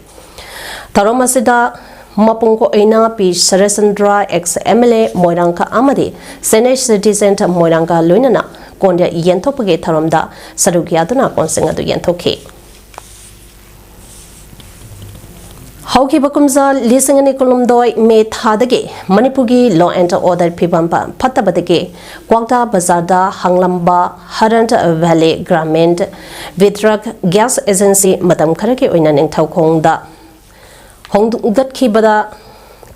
ꯊꯧꯔꯝ ꯑꯁꯤꯗ ꯃꯄꯨꯡ ꯑꯣꯏꯅ ꯄꯤ ꯁꯔꯠꯆꯟꯗ꯭ꯔ, ꯑꯦꯛꯁ ꯑꯦꯝ ꯑꯦꯜ ꯑꯦ ꯃꯣꯏꯔꯥꯡꯒ ꯑꯃꯗꯤ senior citizen ꯃꯣꯏꯔꯥꯡꯒ ꯂꯣꯏꯅꯅ ꯀꯣꯟ ꯌꯦꯟꯊꯣꯛꯄꯒꯤ ꯊꯧꯔꯝꯗ ꯁꯔꯨꯛ ꯌꯥꯗꯨꯅ ꯀꯣꯟꯁꯤꯡ ꯑꯗꯨ ꯌꯦꯟꯊꯣꯛꯈꯤ꯫ ꯍꯧꯈꯤꯕ ꯀꯨꯝꯖꯥ ꯂꯤꯁꯤꯡ ꯑꯅꯤ ꯀꯨꯟꯍꯨꯝꯗꯣꯏ ꯃꯦ ꯊꯥꯗꯒꯤ ꯃꯅꯤꯄꯨꯔꯒꯤ law and order ꯐꯤꯕꯝ ꯐꯠꯇꯕꯗꯒꯤ ꯀ꯭ꯋꯥꯛꯇꯥ ꯕꯖꯥꯔꯗ ꯍꯥꯡꯂꯝꯕ ꯍꯔꯟ ꯚꯦꯂꯤ ꯒ꯭ꯔꯥꯃꯤꯟ ꯚꯤꯇ꯭ꯔꯛ ꯒ꯭ꯌꯥꯁ ꯑꯦꯖꯦꯟꯁꯤ ꯃꯇꯝ ꯈꯔꯒꯤ ꯑꯣꯏꯅ ꯅꯤꯡꯊꯧꯈꯣꯡꯗ ꯍꯣꯡꯒꯠꯈꯤꯕꯗ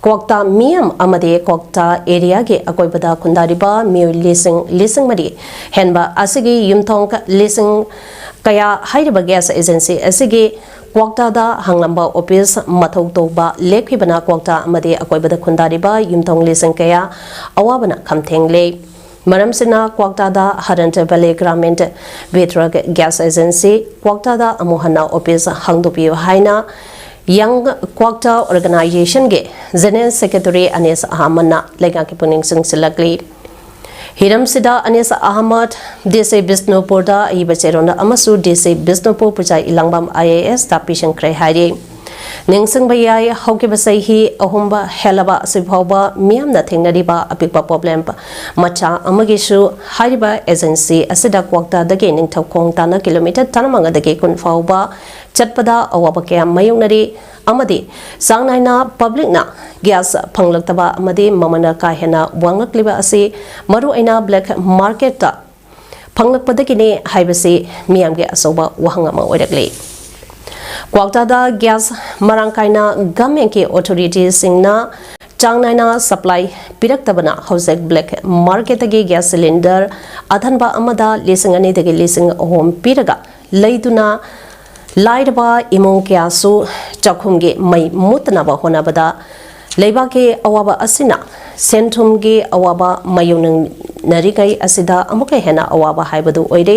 ꯀ꯭ꯋꯥꯛꯇꯥ ꯃꯤꯌꯥꯝ ꯑꯃꯗꯤ ꯀ꯭ꯋꯥꯛꯇꯥ ꯑꯦꯔꯤꯌꯥꯒꯤ ꯑꯀꯣꯏꯕꯗ ꯈꯨꯟꯗꯥꯔꯤꯕ ꯃꯤꯑꯣꯏ ꯂꯤꯁꯤꯡ, ꯂꯤꯁꯤꯡ ꯃꯔꯤ ꯍꯦꯟꯕ ꯑꯁꯤꯒꯤ ꯌꯨꯝꯊꯣꯡ ꯂꯤꯁꯤꯡ ꯀꯌꯥ ꯍꯥꯏꯔꯤꯕ ꯒ꯭ꯌꯥꯁ ꯑꯦꯖꯦꯟꯁꯤ ꯑꯁꯤꯒꯤ ꯀ꯭ꯋꯥꯛꯇꯥꯗ ꯍꯥꯡꯂꯝꯕ ꯑꯣꯐꯤꯁ ꯃꯊꯧ ꯇꯧꯕ ꯂꯦꯞꯈꯤꯕꯅ ꯀ꯭ꯋꯥꯛꯇꯥ ꯑꯃꯗꯤ ꯑꯀꯣꯏꯕꯗ ꯈꯨꯟꯗꯥꯔꯤꯕ ꯌꯨꯝꯊꯣꯡ ꯂꯤꯁꯤꯡ ꯀꯌꯥ ꯑꯋꯥꯕꯅ ꯈꯝꯊꯦꯡꯂꯦ꯫ ꯃꯔꯝꯁꯤꯅ ꯀ꯭ꯋꯥꯛꯇꯥꯗ ꯍꯔꯟ ꯚꯦꯂꯤ ꯒ꯭ꯔꯥꯃꯤꯟ ꯚꯤꯇ꯭ꯔꯛ ꯒ꯭ꯌꯥꯁ ꯑꯦꯖꯦꯟꯁꯤ ꯀ꯭ꯋꯥꯛꯇꯥꯗ ꯑꯃꯨꯛ ꯍꯟꯅ ꯑꯣꯐꯤꯁ ꯍꯥꯡꯗꯣꯛꯄꯤꯌꯨ ꯍꯥꯏꯅ ꯌꯪ ꯀ꯭ꯋꯥꯛꯇꯥ ꯑꯣꯔꯒꯅꯥꯏꯖꯦꯁꯟꯒꯤ ꯖꯦꯅꯔꯦꯜ ꯁꯦꯀ꯭ꯔꯦꯇꯔꯤ ꯑꯅꯤꯁ ꯑꯍꯃꯗꯅ ꯂꯩꯉꯥꯛꯀꯤ ꯄꯨꯛꯅꯤꯡ ꯆꯤꯡꯁꯤꯜꯂꯛꯂꯤ꯫ ꯍꯤꯔꯝꯁꯤꯗ ꯑꯅꯤꯁ ꯑꯍꯃꯗ, ꯗꯤ ꯁꯤ ꯕꯤꯁꯅꯨꯄꯨꯔꯗ ꯑꯏꯕ ꯆꯦꯔꯣꯜ ꯑꯃꯁꯨ ꯗꯤ ꯁꯤ ꯕꯤꯁꯅꯨꯄꯨꯔ ꯄꯨꯖꯥ ꯏꯂꯥꯡꯕꯝ ꯑꯥꯏ ꯑꯦ ꯑꯦꯁꯇ ꯄꯤꯁꯤꯟꯈ꯭ꯔꯦ ꯍꯥꯏꯔꯤ꯫ ꯅꯤꯡꯁꯤꯡꯕ ꯌꯥꯏ, ꯍꯧꯈꯤꯕ ꯆꯍꯤ ꯑꯍꯨꯝ ꯍꯦꯜꯂꯕ ꯑꯁꯤ ꯐꯥꯎꯕ ꯃꯤꯌꯥꯝꯅ ꯊꯦꯡꯅꯔꯤꯕ ꯑꯄꯤꯛꯄ problem ꯃꯆꯥ ꯑꯃꯒꯤꯁꯨ ꯍꯥꯏꯔꯤꯕ agency ꯑꯁꯤꯗ ꯀ꯭ꯋꯥꯛꯇꯥꯗꯒꯤ ꯅꯤꯡꯊꯧꯈꯣꯡ ꯇꯥꯅ kilometre ꯇꯔꯥꯃꯉꯥꯗꯒꯤ ꯀꯨꯟ ꯐꯥꯎꯕ ꯆꯠꯄꯗ ꯑꯋꯥꯕ ꯀꯌꯥ ꯃꯥꯌꯣꯛꯅꯔꯤ ꯑꯃꯗꯤ ꯆꯥꯡ ꯅꯥꯏꯅ publicꯅ gas ꯐꯪꯂꯛꯇꯕ ꯑꯃꯗꯤ ꯃꯃꯜ ꯀꯥ ꯍꯦꯟꯅ ꯋꯥꯡꯂꯛꯂꯤꯕ ꯑꯁꯤ ꯃꯔꯨꯑꯣꯏꯅ black marketꯇ ꯐꯪꯂꯛꯄꯗꯒꯤꯅꯤ ꯍꯥꯏꯕꯁꯤ ꯃꯤꯌꯥꯝꯒꯤ ꯑꯆꯧꯕ ꯋꯥꯍꯪ ꯑꯃ ꯑꯣꯏꯔꯛꯂꯤ꯫ ꯀ꯭ꯋꯥꯛꯇꯥꯗ gas ꯃꯔꯥꯡ ꯀꯥꯏꯅ governmentꯀꯤ authorityꯁꯤꯡꯅ ꯆꯥꯡ ꯅꯥꯏꯅ supply ꯄꯤꯔꯛꯇꯕꯅ ꯍꯧꯖꯤꯛ black marketꯇꯒꯤ gas cylinder ꯑꯊꯟꯕ ꯑꯃꯗ ꯂꯤꯁꯤꯡ ꯑꯅꯤꯗꯒꯤ ꯂꯤꯁꯤꯡ ꯑꯍꯨꯝ ꯄꯤꯔꯒ ꯂꯩꯗꯨꯅ ꯂꯥꯏꯔꯕ ꯏꯃꯨꯡ ꯀꯌꯥꯁꯨ ꯆꯥꯛꯈꯨꯝꯒꯤ ꯃꯩ ꯃꯨꯠꯇꯅꯕ ꯍꯣꯠꯅꯕꯗ ꯂꯩꯕꯥꯛꯀꯤ ꯑꯋꯥꯕ ꯑꯁꯤꯅ ꯁꯦꯟ-ꯊꯨꯝꯒꯤ ꯑꯋꯥꯕ ꯃꯥꯌꯣꯛꯅꯔꯤꯉꯩ ꯑꯁꯤꯗ ꯑꯃꯨꯛꯀ ꯍꯦꯟꯅ ꯑꯋꯥꯕ ꯍꯥꯏꯕꯗꯨ ꯑꯣꯏꯔꯦ꯫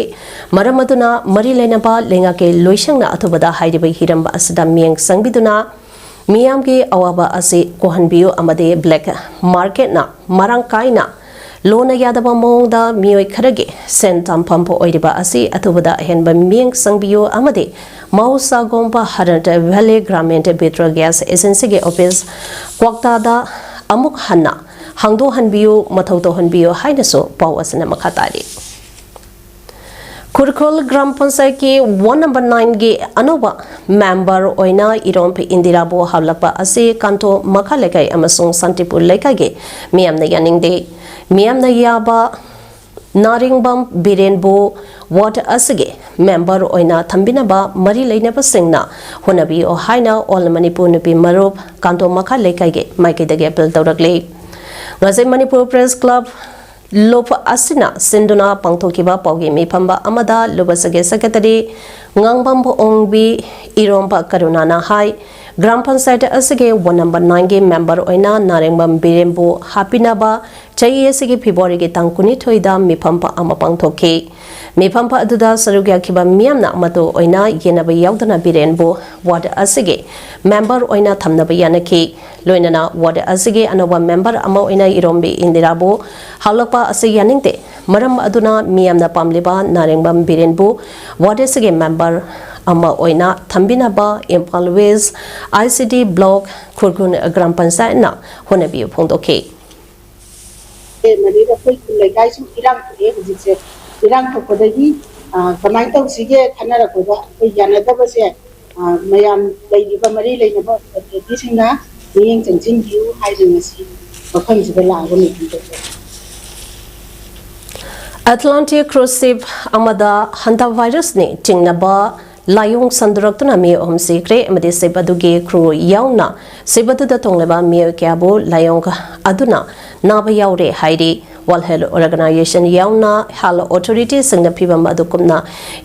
ꯃꯔꯝ ꯑꯗꯨꯅ ꯃꯔꯤ ꯂꯩꯅꯕ ꯂꯩꯉꯥꯛꯀꯤ ꯂꯣꯏꯁꯪꯅ ꯑꯊꯨꯕꯗ ꯍꯥꯏꯔꯤꯕ ꯍꯤꯔꯝ ꯑꯁꯤꯗ ꯃꯤꯠꯌꯦꯡ ꯆꯪꯕꯤꯗꯨꯅ ꯃꯤꯌꯥꯝꯒꯤ ꯑꯋꯥꯕ ꯑꯁꯤ ꯀꯣꯛꯍꯟꯕꯤꯌꯨ ꯑꯃꯗꯤ black marketꯅ ꯃꯔꯥꯡ ꯀꯥꯏꯅ ꯂꯣꯟꯅ ꯌꯥꯗꯕ ꯃꯑꯣꯡꯗ ꯃꯤꯑꯣꯏ ꯈꯔꯒꯤ ꯁꯦꯟ ꯇꯥꯟꯐꯝ ꯑꯣꯏꯔꯤꯕ ꯑꯁꯤ ꯑꯊꯨꯕꯗ ꯑꯍꯦꯟꯕ ꯃꯤꯠꯌꯦꯡ ꯆꯪꯕꯤꯌꯨ ꯑꯃꯗꯤ ꯃꯍꯧꯁꯥꯒꯨꯝꯕ Haryana Valley Gramin Vitral Gas Agencyꯒꯤ office ꯀ꯭ꯋꯥꯛꯇꯥꯗ ꯑꯃꯨꯛ ꯍꯟꯅ ꯍꯥꯡꯗꯣꯛꯍꯟꯕꯤꯌꯨ, ꯃꯊꯧ ꯇꯧꯍꯟꯕꯤꯌꯨ ꯍꯥꯏꯅꯁꯨ ꯄꯥꯎ ꯑꯁꯤꯅ ꯃꯈꯥ ꯇꯥꯔꯤ꯫ ꯈꯨꯔꯈꯨꯜ ꯒ꯭ꯔꯥꯝ ꯄꯟꯆꯥꯌꯠꯀꯤ ward number nineꯒꯤ ꯑꯅꯧꯕ member ꯑꯣꯏꯅ ꯏꯔꯣꯝ ꯏꯟꯗꯤꯔꯥꯕꯨ ꯍꯥꯞꯂꯛꯄ ꯑꯁꯤ ꯀꯥꯟꯇꯣ ꯃꯈꯥ ꯂꯩꯀꯥꯏ ꯑꯃꯁꯨꯡ ꯁꯥꯟꯇꯤꯄꯨꯔ ꯂꯩꯀꯥꯏꯒꯤ ꯃꯤꯌꯥꯝꯅ ꯌꯥꯅꯤꯡꯗꯦ꯫ ꯃꯤꯌꯥꯝꯅ ꯌꯥꯕ ꯅꯥꯔꯤꯡꯕꯝ ꯕꯤꯔꯦꯟꯕꯨ ward ꯑꯁꯤꯒꯤ member ꯑꯣꯏꯅ ꯊꯝꯕꯤꯅꯕ ꯃꯔꯤ ꯂꯩꯅꯕꯁꯤꯡꯅ ꯍꯣꯠꯅꯕꯤꯌꯨ ꯍꯥꯏꯅ All Manipur ꯅꯨꯄꯤ ꯃꯔꯨꯞ ꯀꯥꯟꯇꯣ ꯃꯈꯥ ꯂꯩꯀꯥꯏꯒꯤ ꯃꯥꯏꯀꯩꯗꯒꯤ appeal ꯇꯧꯔꯛꯂꯤ꯫ ꯉꯁꯤ Manipur Press Club ꯂꯨꯞ ꯑꯁꯤꯅ ꯁꯤꯟꯗꯨꯅ ꯄꯥꯡꯊꯣꯛꯈꯤꯕ ꯄꯥꯎꯒꯤ ꯃꯤꯐꯝꯕ ꯑꯃꯗ ꯂꯨꯞ ꯑꯁꯤꯒꯤ secretary ꯉꯥꯡꯕꯝ ꯑꯣꯡꯕꯤ ꯏꯔꯣꯝꯕ ꯀꯔꯨꯅꯥꯅ ꯍꯥꯏ, ꯒ꯭ꯔꯥꯝ ꯄꯟꯆꯥꯌꯠ ꯑꯁꯤꯒꯤ ward number nineꯒꯤ member ꯑꯣꯏꯅ ꯅꯥꯔꯦꯡꯕꯝ ꯕꯤꯔꯦꯟꯕꯨ ꯍꯥꯞꯄꯤꯅꯕ ꯆꯍꯤ ꯑꯁꯤꯒꯤ Februaryꯒꯤ ꯇꯥꯡ ꯀꯨꯟꯅꯤꯊꯣꯏꯗ ꯃꯤꯐꯝ ꯑꯃ ꯄꯥꯡꯊꯣꯛꯈꯤ꯫ ꯃꯤꯐꯝ ꯑꯗꯨꯗ ꯁꯔꯨꯛ ꯌꯥꯈꯤꯕ ꯃꯤꯌꯥꯝꯅ ꯃꯇꯨ ꯑꯣꯏꯅ ꯌꯦꯟꯅꯕ ꯌꯥꯎꯗꯅ ꯕꯤꯔꯦꯟꯕꯨ ward ꯑꯁꯤꯒꯤ member ꯑꯣꯏꯅ ꯊꯝꯅꯕ ꯌꯥꯅꯈꯤ꯫ ꯂꯣꯏꯅꯅ ward ꯑꯁꯤꯒꯤ ꯑꯅꯧꯕ member ꯑꯃ ꯑꯣꯏꯅ ꯏꯔꯣꯝꯕꯤ ꯏꯟꯗꯤꯔꯥꯕꯨ ꯍꯥꯞꯂꯛꯄ ꯑꯁꯤ ꯌꯥꯅꯤꯡꯗꯦ꯫ ꯃꯔꯝ ꯑꯗꯨꯅ ꯃꯤꯌꯥꯝꯅ ꯄꯥꯝꯂꯤꯕ ꯅꯥꯔꯦꯡꯕꯝ ꯕꯤꯔꯦꯟꯕꯨ ward ꯑꯁꯤꯒꯤ member ꯑꯃ ꯑꯣꯏꯅ ꯊꯝꯕꯤꯅꯕ Imphal west I C D block Khurkhul gram ꯄꯟꯆꯥꯌꯠꯅ ꯍꯣꯠꯅꯕꯤꯕ ꯐꯣꯡꯗꯣꯛꯈꯤ꯫ ꯑꯦ, ꯃꯗꯩꯗ ꯑꯩꯈꯣꯏ ꯈꯨꯜ ꯂꯩꯀꯥꯏꯁꯨ ꯏꯔꯥꯡ ꯊꯣꯛꯑꯦ ꯍꯧꯖꯤꯛꯁꯦ꯫ ꯏꯔꯥꯡ ꯊꯣꯛꯄꯗꯒꯤ, ꯑ, ꯀꯃꯥꯏꯅ ꯇꯧꯁꯤꯒꯦ ꯈꯟꯅꯔꯛꯄꯗ ꯑꯩꯈꯣꯏ ꯌꯥꯅꯗꯕꯁꯦ, ꯑ, ꯃꯌꯥꯝ ꯂꯩꯔꯤꯕ ꯃꯔꯤ ꯂꯩꯅꯕ ꯑꯣꯊꯣꯔꯤꯇꯤꯁꯤꯡꯅ ꯃꯤꯠꯌꯦꯡ ꯆꯪꯁꯤꯟꯕꯤꯌꯨ ꯍꯥꯏꯗꯨꯅ ꯉꯁꯤ ꯃꯐꯝꯁꯤꯗ ꯂꯥꯛꯑꯒ ꯃꯤꯇꯤꯡ ꯇꯧꯖꯕꯅꯤ꯫ ꯑꯦꯠꯂꯥꯟꯇꯤꯛ ꯀ꯭ꯔꯨꯖ ꯁꯤꯞ ꯑꯃꯗ ꯍꯟꯇꯥ ꯚꯥꯏꯔꯁꯅ ꯆꯤꯡꯅꯕ ꯂꯥꯏꯑꯣꯡ ꯁꯟꯗꯣꯔꯛꯇꯨꯅ ꯃꯤꯑꯣꯏ ꯑꯍꯨꯝ ꯁꯤꯈ꯭ꯔꯦ ꯑꯃꯗꯤ ꯁꯤꯞ ꯑꯗꯨꯒꯤ ꯀ꯭ꯔꯨ ꯌꯥꯎꯅ ꯁꯤꯞ ꯑꯗꯨꯗ ꯇꯣꯡꯂꯤꯕ ꯃꯤꯑꯣꯏ ꯀꯌꯥꯕꯨ ꯂꯥꯏꯑꯣꯡ ꯑꯗꯨꯅ ꯅꯥꯕ ꯌꯥꯎꯔꯦ ꯍꯥꯏꯔꯤ꯫ ꯋꯥꯔꯜꯗ ꯍꯦꯜꯊ ꯑꯣꯔꯒꯅꯥꯏꯖꯦꯁꯟ ꯌꯥꯎꯅ ꯍꯦꯜꯊ ꯑꯣꯊꯣꯔꯤꯇꯤꯁꯤꯡꯅ ꯐꯤꯚꯝ ꯑꯗꯨ ꯀꯨꯞꯅ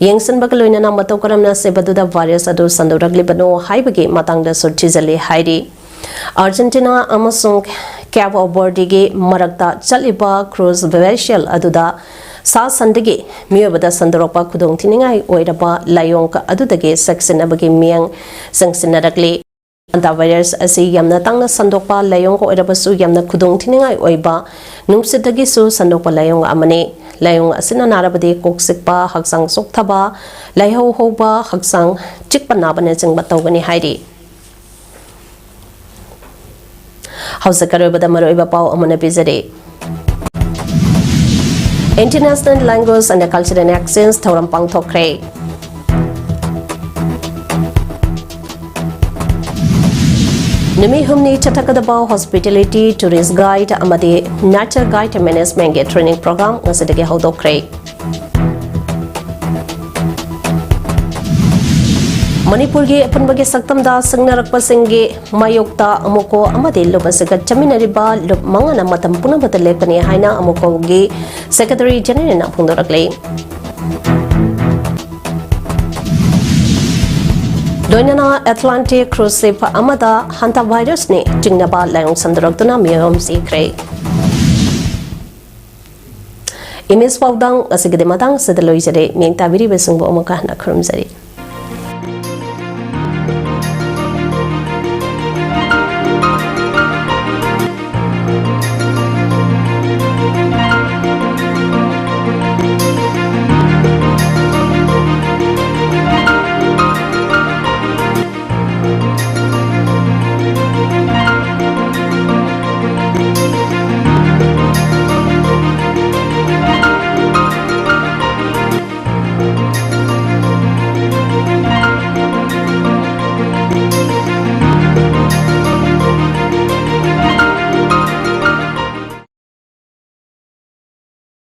ꯌꯦꯡꯁꯤꯟꯕꯒ ꯂꯣꯏꯅꯅ ꯃꯇꯧ ꯀꯔꯝꯅ ꯁꯤꯞ ꯑꯗꯨꯗ ꯚꯥꯏꯔꯁ ꯑꯗꯨ ꯁꯟꯗꯣꯔꯛꯂꯤꯕꯅꯣ ꯍꯥꯏꯕꯒꯤ ꯃꯇꯥꯡꯗꯁꯨ ꯊꯤꯖꯤꯜꯂꯤ ꯍꯥꯏꯔꯤ꯫ ꯑꯥꯔꯖꯦꯟꯇꯤꯅꯥ ꯑꯃꯁꯨꯡ ꯀꯦꯕꯣ ꯕꯔꯗꯤꯒꯤ ꯃꯔꯛꯇ ꯆꯠꯂꯤꯕ ꯀ꯭ꯔꯨꯖ ꯚꯦꯁꯦꯜ ꯑꯗꯨꯗ ꯁꯥ ꯁꯟꯗꯒꯤ ꯃꯤꯑꯣꯏꯕꯗ ꯁꯟꯗꯣꯔꯛꯄ ꯈꯨꯗꯣꯡꯊꯤꯅꯤꯡꯉꯥꯏ ꯑꯣꯏꯔꯕ ꯂꯥꯏꯑꯣꯡ ꯑꯗꯨꯗꯒꯤ ꯆꯦꯛꯁꯤꯟꯅꯕꯒꯤ ꯃꯤꯠꯌꯦꯡ ꯆꯪꯁꯤꯟꯅꯔꯛꯂꯤ꯫ ꯍꯟꯇꯥ ꯚꯥꯏꯔꯁ ꯑꯁꯤ ꯌꯥꯝꯅ ꯇꯥꯡꯅ ꯁꯟꯗꯣꯛꯄ ꯂꯥꯏꯑꯣꯡ ꯑꯣꯏꯔꯕꯁꯨ ꯌꯥꯝꯅ ꯈꯨꯗꯣꯡꯊꯤꯅꯤꯡꯉꯥꯏ ꯑꯣꯏꯕ ꯅꯨꯡꯁꯤꯠꯇꯒꯤꯁꯨ ꯁꯟꯗꯣꯛꯄ ꯂꯥꯏꯑꯣꯡ ꯑꯃꯅꯤ꯫ ꯂꯥꯏꯑꯣꯡ ꯑꯁꯤꯅ ꯅꯥꯔꯕꯗꯤ ꯀꯣꯛ ꯆꯤꯛꯄ, ꯍꯛꯆꯥꯡ ꯆꯣꯛꯊꯕ, ꯂꯥꯏꯍꯧ ꯍꯧꯕ, ꯍꯛꯆꯥꯡ ꯆꯤꯛꯄ ꯅꯥꯕꯅꯆꯤꯡꯕ ꯇꯧꯒꯅꯤ ꯍꯥꯏꯔꯤ꯫ ꯍꯧꯖꯤꯛ ꯑꯔꯣꯏꯕꯗ ꯃꯔꯨꯑꯣꯏꯕ ꯄꯥꯎ ꯑꯃꯅ ꯄꯤꯖꯔꯤ꯫ International Language and Cultural Exchange ꯊꯧꯔꯝ ꯄꯥꯡꯊꯣꯛꯈ꯭ꯔꯦ꯫ ꯅꯨꯃꯤꯠ ꯍꯨꯝꯅꯤ ꯆꯠꯊꯒꯗꯕ Hospitality, Tourist Guide ꯑꯃꯗꯤ Nature Guide Managementꯒꯤ training program ꯉꯁꯤꯗꯒꯤ ꯍꯧꯗꯣꯛꯈ꯭ꯔꯦ꯫ ꯃꯅꯤꯄꯨꯔꯒꯤ ꯑꯄꯨꯟꯕꯒꯤ ꯁꯛꯇꯝꯗ ꯁꯤꯡꯅꯔꯛꯄꯁꯤꯡꯒꯤ ꯃꯥꯌꯣꯛꯇ ꯑꯃꯨꯀꯣ ꯑꯃꯗꯤ ꯂꯨꯞ ꯑꯁꯤꯒ ꯆꯠꯃꯤꯟꯅꯔꯤꯕ ꯂꯨꯞ ꯃꯉꯥꯅ ꯃꯇꯝ ꯄꯨꯝꯅꯃꯛꯇ ꯂꯦꯞꯀꯅꯤ ꯍꯥꯏꯅ ꯑꯃꯨꯀꯣꯒꯤ Secretary Generalꯅ ꯐꯣꯡꯗꯣꯔꯛꯂꯤ꯫ ꯂꯣꯏꯅꯅ Atlantic cruise ship ꯑꯃꯗ ꯍꯟꯇꯥ ꯚꯥꯏꯔꯁꯅ ꯆꯤꯡꯅꯕ ꯂꯥꯏꯑꯣꯡ ꯁꯟꯗꯣꯔꯛꯇꯨꯅ ꯃꯤꯑꯣꯏ ꯑꯍꯨꯝ ꯁꯤꯈ꯭ꯔꯦ꯫ ꯏꯃꯦꯖ ꯄꯥꯎꯗꯪ ꯑꯁꯤꯒꯤꯗꯤ ꯃꯇꯥꯡ ꯑꯁꯤꯗ ꯂꯣꯏꯖꯔꯦ꯫ ꯃꯤꯠꯌꯦꯡ ꯇꯥꯕꯤꯔꯤꯕꯁꯤꯡꯕꯨ ꯑꯃꯨꯛꯀ ꯍꯟꯅ ꯈꯨꯔꯨꯝꯖꯔꯤ꯫